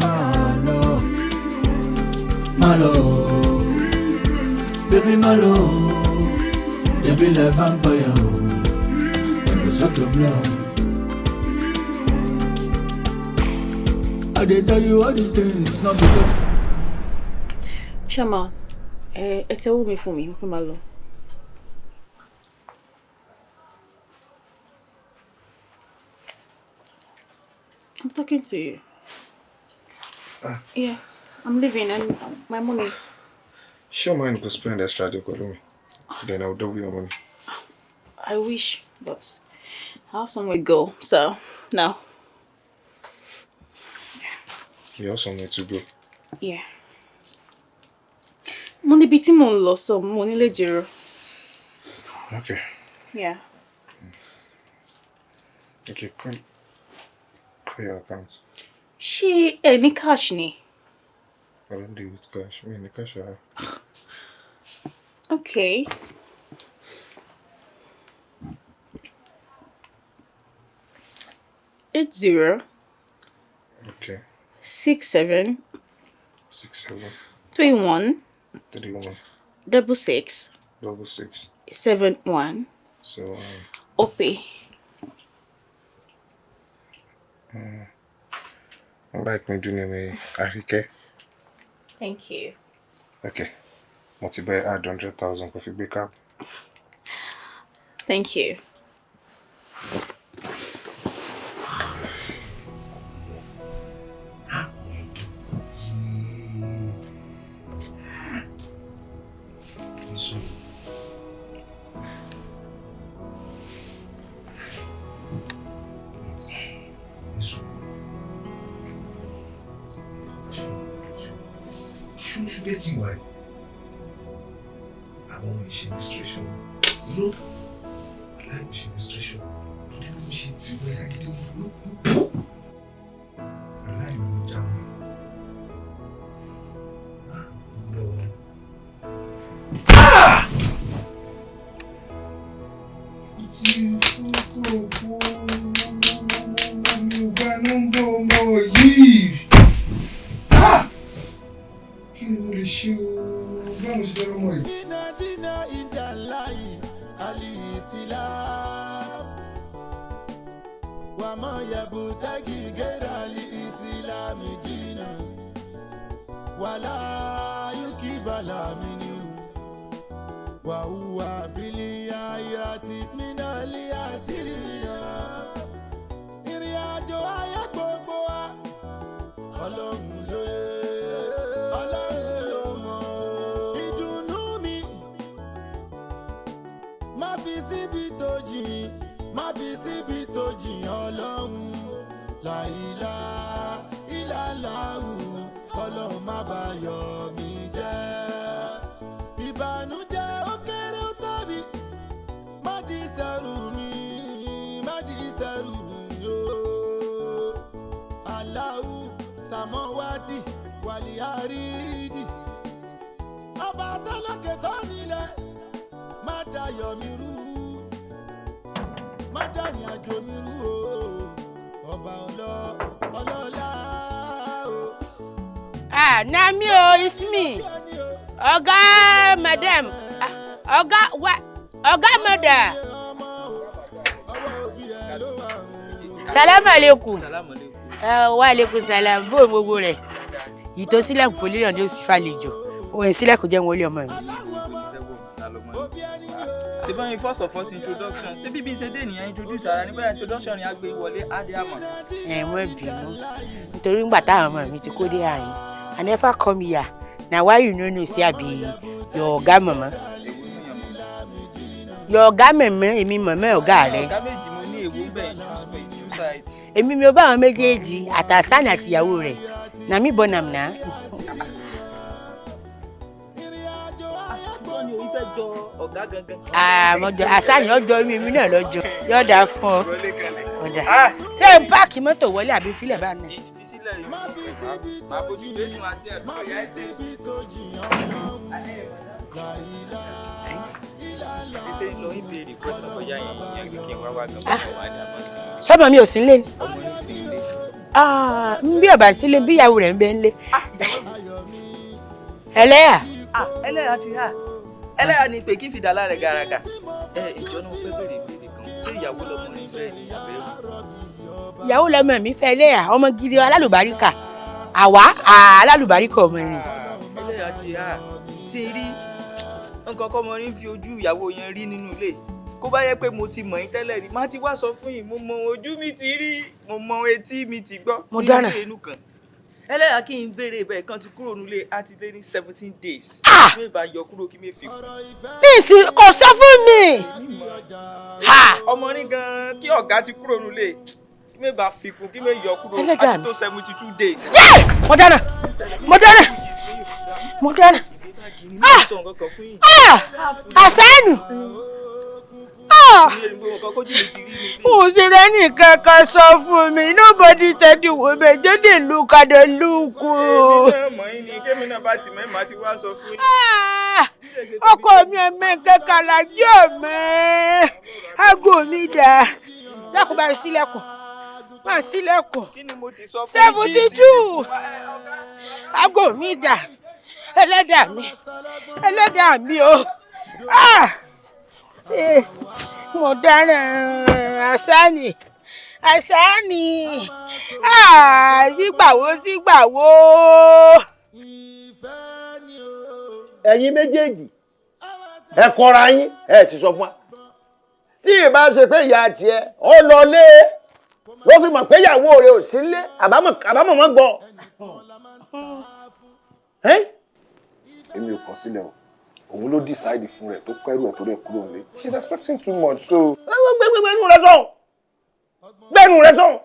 má lọ, má lọ, baby má lọ, baby like vampire o, dem go suck your blood. I dey tell you all these things not because. Chiama, ẹ tẹ́wọ́ mi fún mi, mo fẹ́ máa lọ. I'm talking to you. Yeah, I'm leaving and my money. Sure, man, go spend extra day pẹ̀lú mi. Then I'll double your money. I wish, but I have somewhere to go, so no. You have somewhere to go? Yeah. Mo níbi tí mò ń lọ, so mo nílé dúró. Okay. Yeah. Okay, come. Call your account. Ṣé ẹ ní cash ni? I don't deal with cash. Me ní cash rárá. Okay. 80. Okay. 67. 67. 31. 31. 66. 66. 71. 71. Opay. I like me doing me Arike. Thank you. Okay. Mo ti bá ẹ add 100,000 kó fi gbé cab. Thank you. Ṣúgẹ́ kí n wà yìí. Àwọn ọmọ ìṣe menstruation ló láì ṣe menstruation lórí bí mo ṣe ti wẹ́ agídí mo ló pọ̀. Aláì mo já wọn. Lọ́wọ́. Mo ti fún kókó mi ò gba nọ́mbà ọmọ yìí. Kí ni mo lè ṣe o? Báwo ṣe fẹ́ rọ́mọ yìí? Dina indalahi alislam wa ma yabtagi ghayra alislam dina wala yukibala minhu wa huwa fil akhirati minal khasirina. Ìrìn àjò ayé gbogbo wa, Ọlọ́run ló yé, Ọlọ́run ló mọ̀. Ìdùnnú mi má fi síbi tó jìn, má fi síbi tó jìn, Ọlọ́run láìlá ìlàláwù, Ọlọ́run má bà yọ̀ mí jẹ́. Ìbànújẹ́ ó kéré ó tóbi, má di sẹ́rù mi, má di sẹ́rù mi o. Aláwù sàmọ́wátì wàlí àrídì, ọba tọ́lọ́kẹ̀ tó nílẹ̀, má dayọ̀ mi rú, má dàní àjò mi rú o, ọba ọlọ́lá o. Ah, na me o, it's me. Oga madam, ah, oga wa, oga mother. Salam alaikum. Wa alaikum salam. Bó gbogbo rẹ̀. Ìtò sílẹ̀kùn fòlíyàn ni ó sì fàlejò. Òun sílẹ̀kùn jẹ́ wọlé ọmọ mi. Ṣé báyìí first of all introduction ṣé bíbí ṣe dé nìyẹn introduce ara nígbà introduction ni a gbé wọlé adé àmọ́. Ẹ mọ́ bínú nítorí ńgbà táwọn ọmọ mi ti kó dé àyín. I never come here. Na why you no know say I be your oga mama? Your oga mama, èmi mama ọ̀gá rẹ. Ọ̀gá méjì mo ní èwo bẹ́ẹ̀ choose by two side. Èmi mi ò bá àwọn méjèèjì àtàsánì àtìyàwó rẹ̀. Na mi born am na. Wọ́n ní orí fẹ́ jọ ọ̀gá gangan. Àmọ́jọ àsánì ọjọ́ mi mi náà lọ́jọ́ yọ̀ọ̀dà fún ọ. Ọ̀dà. Ṣé n páàkì mọ́tò wọlé àbí fílẹ̀ bá náà? Ìfisílẹ̀ yìí. Àbójú lẹ́nu àti ẹ̀dùn ìyá ẹ̀sẹ̀. Ṣé lọ ń béèrè question bóyá ìyẹn kí n wá wá gan-an wá dàbọ̀ sí i. Sọ́mọ mi ò sí nílé ni. Ọmọ yìí sí ilé. N bí ọ̀bà sílé bí ìyàwó rẹ̀ ń bẹ nílé. Ẹlẹ́yà. Ẹlẹ́yà ti hà. Ẹlẹ́yà ni pé kí n fi dàlá rẹ̀ gàràgà. Ẹ ìjọ náà fẹ́ béèrè ìbéèrè kan. Ṣé ìyàwó lọmọ rẹ̀ fẹ́ ni àbẹ̀rù? Ìyàwó lọmọ mi fẹ́ ẹlẹ́yà, ọmọ gidi alálùbáríkà. Àwa alálùbáríkà ọmọ ẹni. Ẹlẹ́yà ti hà. Ṣé rí nǹkan kọ́mọ rí ń fi ojú ìyàwó yẹn rí nínú ilé? Kó bá yẹ pé mo ti mọ̀ yín tẹ́lẹ̀ ni, má ti wá sọ fún yín, mo mọ ojú mi ti rí, mo mọ etí mi ti gbọ́. Mo dára. Nínú inú kan. Ẹlẹ́yà kí n béèrè bẹ́ẹ̀ kan ti kúrò nílé á ti lé ní 17 days. Mi bá yọ kúrò kí mi fi kú. Níìsín kò sọ fún mi. Ọmọ ní gan-an kí ọ̀gá ti kúrò nílé kí mi bá fi kún kí mi yọ kúrò á ti tó 72 days. Yé! Mo dára! Mo dára! Mo dára! Àsánù! Mo sì rẹ́ nìkan kan sọ fún mi, nobody tell the woman, jẹ́ lè lu kadà lùkù. Èmi náà mọ̀ yín ni, kémi náà bá ti mọ̀ ẹ́ màá ti wá sọ fún yín. Ọkọ mi ọmọ kankan làjọ mọ́, aago mi dà. Dákun bá ń ṣílẹ̀kùn, bá ń ṣílẹ̀kùn. Kí ni mo ti sọ fún yín? 72, aago mi dà, ẹlẹ́dàá mi, ẹlẹ́dàá mi o. Mo dára àsánì àsánì sígbàwó sígbàwó. Ẹ̀yin méjèèjì ẹ kọra yín, ẹ ti sọ fún wa tí ì bá ṣe pé ìyá tiẹ̀ ó lọ lé ló fi mọ̀ pé ìyàwó rẹ̀ ò sí lé àbámọ̀ mọ́ gbọ́. Èmi ò kọ̀ sílẹ̀ o, òun ló decide fún rẹ̀ tó kẹ́rù ẹ̀ tó rẹ̀ kúrò nílé. She's expecting too much so. Gbẹnu rẹ sọ̀hún, gbẹnu rẹ sọ̀hún.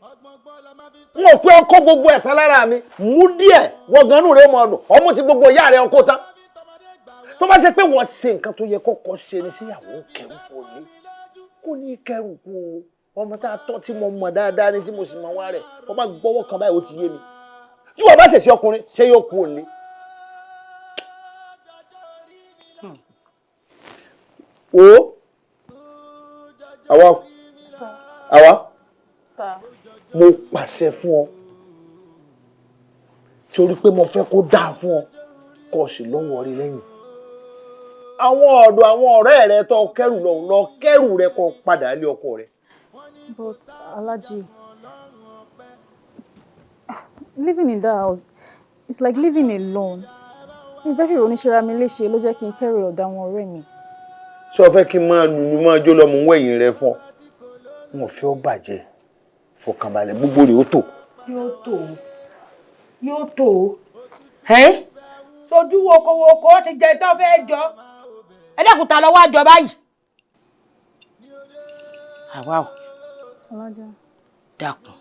N ò pé ọkọ gbogbo ẹ̀ tán lára mi, mú díẹ̀ wọ̀gánú rẹ̀ mọ̀ ọdún, ọmú ti gbogbo ìyá rẹ̀ ọkọ tán. Tó bá ṣe pé wọ́n ṣe nǹkan tó yẹ kọ́kọ́ ṣe ni síyàwó kẹrù kò ní. Kò ní kẹrù kú o. Ọmọ tá a tọ́ tí mo mọ̀ dáadáa ni tí mo sì mọ̀ wá rẹ̀. Wọ́n bá gbọ́wọ́ kan báyìí ó ti yé mi. Tí wọ́n bá ṣèṣe ọkùnrin, ṣé yóò kú òní? Wo àwa àwa mo pàṣẹ fún ọ torí pé mo fẹ́ kó dáa fún ọ kó o sì lọ́wọ́ rí lẹ́yìn. Àwọn ọ̀dọ̀ àwọn ọ̀rẹ́ rẹ tó kẹ́rù lọ lọ kẹ́rù rẹ kó padà lé ọkọ rẹ. But Alhaji, living in that house, it's like living alone. Mi fẹ́ fi ìrònú ṣe ra mi léṣe ló jẹ́ kí n kẹ́rù ọ̀dọ̀ àwọn ọ̀rẹ́ mi. Ṣé o fẹ́ kí n máa lùlù máa jó lọ mò ń wẹ̀yìn rẹ fún ọ? N ò fẹ́ ọ bàjẹ́, fọkànbalẹ̀ gbogbo rẹ̀ ó tò. Yóò tó o, yóò tó o. Ẹ́ sojú wokowoko ó ti jẹ tó fẹ́ jọ. Ẹ dẹ́kun ta lọ wá jọ báyìí. Àwa o. Alájà. Dákun,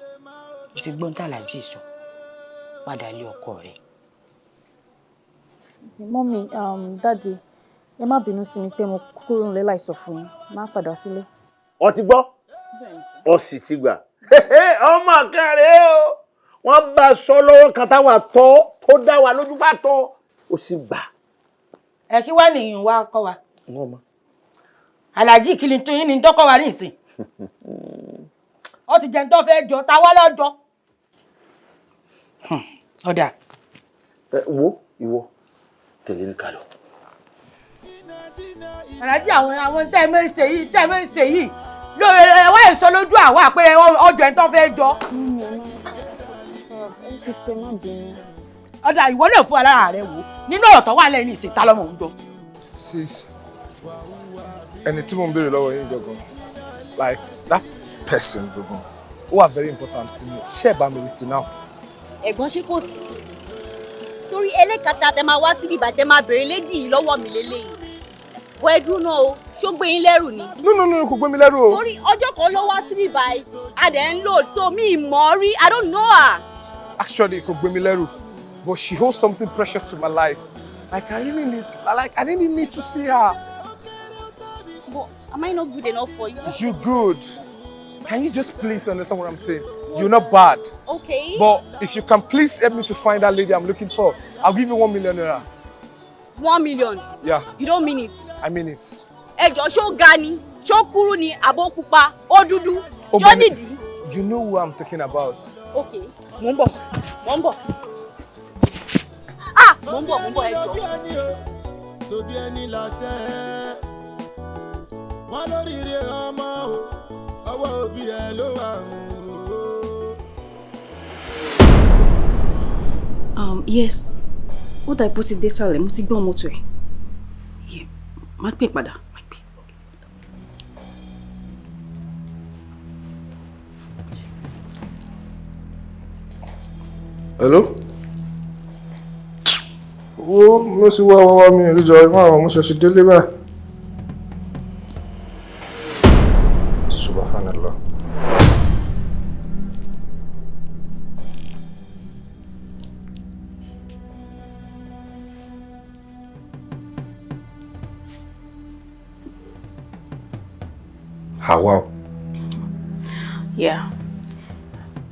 mo ti gbọ́n tàlàjì sọ, padà lé ọkọ rẹ. Mọ́mí, dáàdi, ẹ má bínú sí mi pé mo kúrò nílé láì sọ fún yín, má padà sílé. Ọ ti gbọ́, ọ sì ti gbà. Ọmọ kan rèé o, wọ́n bá a sọ lọ́wọ́ kan táwa tọ́ tó dá wa lójú bá tọ́, ó sì gbà. Ẹ kí wá nìyí wá kọ́ wa. Àlàjì kí ni tó yín ni tó kọ́ wa nísìn. Ó ti jẹun tó fẹ́ jọ, ta wá lọ́jọ́. Ọ̀dà. Ẹ wo ìwọ tẹ̀lé ní kálọ̀. Àlàjì àwọn tẹ́ ẹ mọ́ ń ṣe yìí tẹ́ ẹ mọ́ ń ṣe yìí lóore ẹ wá ìsọ lójú àwa pé ọjọ́ ẹ̀ tó fẹ́ jọ. Ọ̀dà ìwọ náà fún alára rẹ wò nínú ọ̀rọ̀ tó wà lẹ́yìn ìsìn ta lọ́mọ òun jọ. Sis, ẹni tí mò ń béèrè lọ́wọ́ yín gangan, like that person gangan, ó wà very important sí mi, ṣé ẹ bá mi rí ti now? Ẹ̀gbọ́n ṣé kò sí torí ẹlẹ́kàtà tẹ máa wá síbi ìbàdàn máa béèrè lédì yìí lọ́wọ́ mi lélẹ́yìí wọ ẹdún náà o, ṣó gbé yín lẹ́rù ni. No no no, kò gbé mi lẹ́rù o. Torí ọjọ́ kan ló wá síbi ìbàdàn a dẹ̀ ń load so mi mọ̀ rí, I don't know her. Actually kò gbé mi lẹ́rù, but she holds something precious to my life. Like I really need to see her. But am I not good enough for you? You good. Can you just please understand what I'm saying? You're not bad. Okay. But if you can please help me to find that lady I'm looking for, I'll give you 1 million naira. 1 million? Yeah. You don't mean it. I mean it. Ẹ jọ̀ọ́, ṣó ga ni, ṣó kúrú ni, àbó pupa, ó dúdú, ṣó nídìí? You know who I'm talking about. Okay. Mò ń bọ̀, mò ń bọ̀. Ah, mò ń bọ̀, mò ń bọ̀, ẹ jọ̀ọ́. Tóbi ẹni láṣẹ wọn lóríire ọmọ o, ọwọ́ òbí ẹ ló wà o. Yes, ó dà ipò ti dé sàlẹ̀, mo ti gbọ́ mọ́tò ẹ̀. Yeah, má pè padà. Má pè. Hello? Wo mo sì wá wá wá mi ò rí jọ ìmọ̀ àwọn mo ṣẹ̀ṣẹ̀ délé báyìí. Subhanallah. Hawa. Yeah,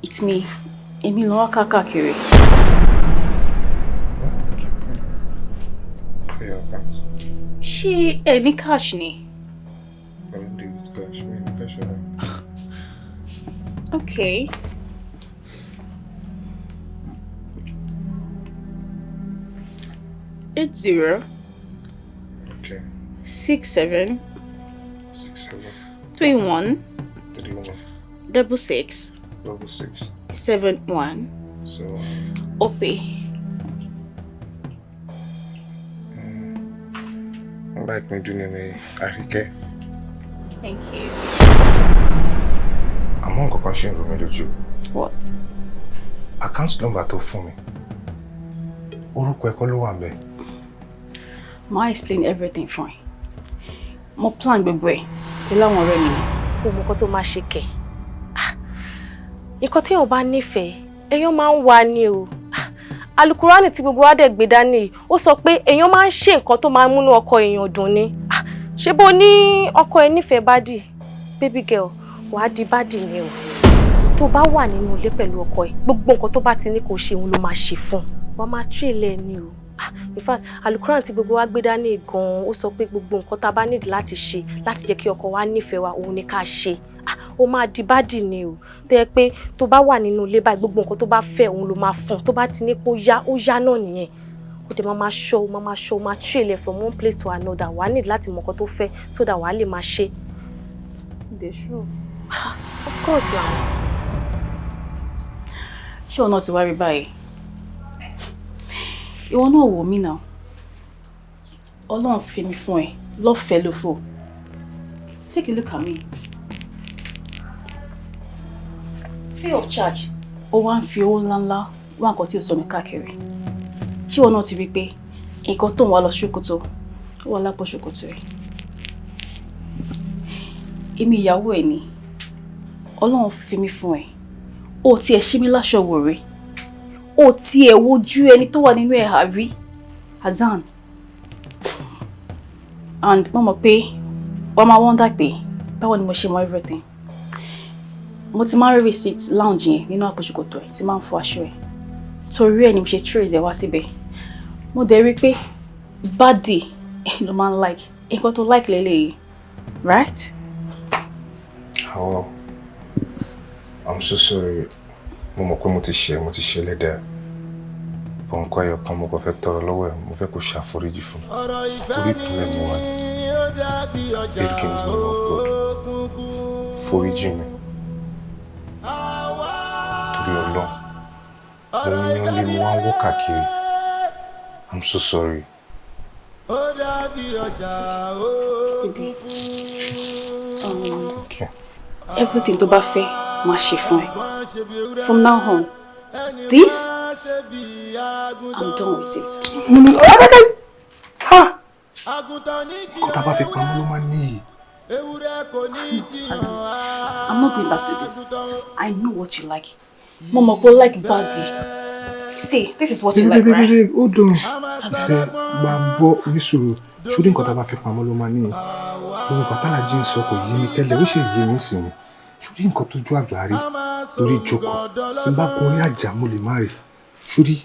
it's me. Èmi ló wá káàkiri. Pay your account. Ṣé ẹ ní cash ni? I don't deal with cash. Mi ní cash ọ̀rẹ́. Okay. 80 67 67 31 31 66 66 71. 7. Opay. Like me do name Àríkẹ́. Thank you. Àmọ́ nǹkan kan ṣì ń rú mi lójú. What? Account number tó fún mi. Orúkọ ẹ̀ kọ́ ló wà ńbẹ̀. Ma explain everything fún ẹ. Mo plan gbogbo ẹ̀ pẹ̀lú àwọn ọ̀rẹ́ mi ni. Ó mọ nǹkan tó máa ṣe kẹ̀. Nǹkan tí èèyàn bá nífẹ̀ẹ́, èèyàn máa ń wá ni o. Alukurani tí gbogbo wa dẹ̀ gbé dání, ó sọ pé èèyàn máa ń ṣe nǹkan tó máa ń múnú ọkọ èèyàn dùn ni. Ṣé bó ní ọkọ ẹ nífẹ̀ẹ́ baddie? Baby girl, wàá di baddie ni o. Tó bá wà nínú ilé pẹ̀lú ọkọ ẹ, gbogbo nǹkan tó bá ti ní kó ṣe, òun ló máa ṣe fún un. Wàá máa train ẹ ni o. In fact, alukuran tí gbogbo wa gbé dání gan-an, ó sọ pé gbogbo nǹkan tá a bá nídìí láti ṣe láti jẹ́ kí ọkọ wa nífẹ̀ẹ́ wa, òun ni ká ṣe. Ó máa di baddie ni o. Tó yẹ pé tó bá wà nínú ilé báyìí, gbogbo nǹkan tó bá fẹ́, òun ló máa fún un. Tó bá ti ní kó yá, ó yá náà nìyẹn. Ó dẹ̀ máa máa ṣọ́, ó máa máa ṣọ́, ó máa train ẹ from one place to another. Wàá need láti mọ nǹkan tó fẹ́ so that wàá lè máa ṣe. Dey sure? Of course na. Ṣé ọ̀nà ti wá rí báyìí? Ìwọ náà wò mí náà. Ọlọ́run fi mi fún ẹ lọ́fẹ̀ẹ́ ló fò. Take a look at me. Free of charge. Ó wá ń fi owó ńláńlá wá nǹkan tí ò sọnù káàkiri. Ṣé ìwọ náà ti rí i pé nǹkan tó ń wá lọ ṣòkòtò, ó wà lápò ṣòkòtò ẹ̀? Èmi ìyàwó ẹ̀ ni. Ọlọ́run fi mi fún ẹ. Ó tiẹ̀ ṣí mi láṣọ wò rí. Ó tiẹ̀ wojú ẹni tó wà nínú ẹ̀hà rí. Hassan. And mo mọ̀ pé wọ́n máa wonder pé báwo ni mo ṣe mọ everything. Mo ti máa ń rí receipt lounge yẹn nínú àpò ṣòkòtò ẹ̀ tí máa ń fọ aṣọ ẹ̀. Torí ẹ̀ ni mo ṣe trace ẹ̀ wá síbẹ̀. Mo dẹ̀ rí pé baddie ló máa ń like. Nǹkan tó like lélẹ́yìí, right? Oh, I'm so sorry. Mo mọ̀ pé mo ti ṣe ẹlẹ́dàá. Bọ̀ nǹkan ẹyọ kan mo kàn fẹ́ tọrọ lọ́wọ́ ẹ̀, mo fẹ́ kó ṣàforíjì fún mi. Orí ìkúnlẹ̀ mo wà ní. Beg in the name of God. Foríjì mi. Torí Ọlọ́run. Mo ń yan lé, mo wá ń wọ́ káàkiri. I'm so sorry. Jídé, everything tó bá fẹ́, máa ṣe fún ẹ. From now on, this, I'm done with it. Nǹkan tá a bá fi pamọ́ ló máa ń níyì. Hassan, I'm not going back to this. I know what you like. Mo mọ̀ pé o like baddie. See, this is what you like, right? Babe, hold on. Fẹ́ máa gbọ́ nísòro. Sórí nǹkan tá a bá fi pamọ́ ló máa níyì. Gbogbo bàtàlà jí ń sọ kò yé mi tẹ́lẹ̀, ó ṣe yé mi sí ni. Sórí nǹkan tójú àgbà rí lórí ìjókòó. Tí n bá gun orí àjà, mo lè má rí. Sórí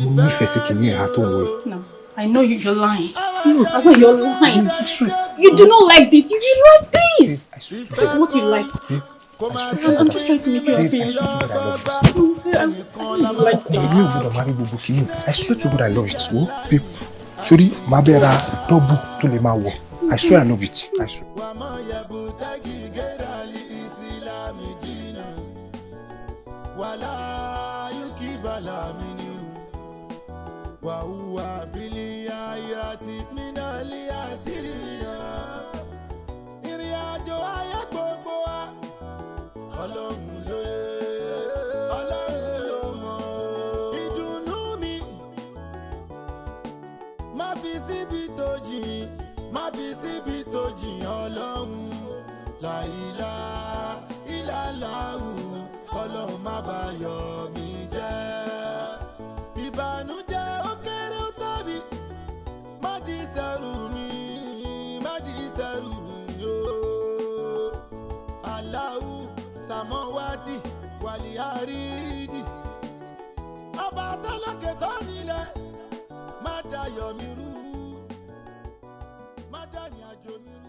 mo nífẹ̀ẹ́ sí kìíní ẹ̀há tó ń wọ yìí. No, I know you're lying. No, Hassan, you're lying. You do not like this. You like this. This is what you like. I'm just trying to make you happy. I swear to God I love it. I like this. Mi ò gbọ́dọ̀ máa rí gbogbo kìíní. I swear to God I love it. Wo babe, sórí máa bẹ́ẹ̀ ra double tó lè máa wọ̀. I swear I love it. I swear. Wàlá yukibala minu wàhùwà fìlíyà ìrètí mínàlí àṣíríyà ìrìn àjò ayé gbogbo wa, Ọlọ́run ló yẹ, Ọlọ́run ló mọ̀. Ìdùnnú mi, má fi síbi tó jìn, má fi síbi tó jìn. Ọlọ́run làìlà ìlàláwù, Ọlọ́run má bà yọ̀ mí jẹ́. Ìbànújẹ́ ó kéré ó tóbi, má di sẹ́rù mi, má di sẹ́rù mi o. Aláwù sàmọ́wátì wàlí àrídì, ọba tálákẹ́ tó nílẹ̀, má dayọ̀ mi rú, má dání àjò mi rú.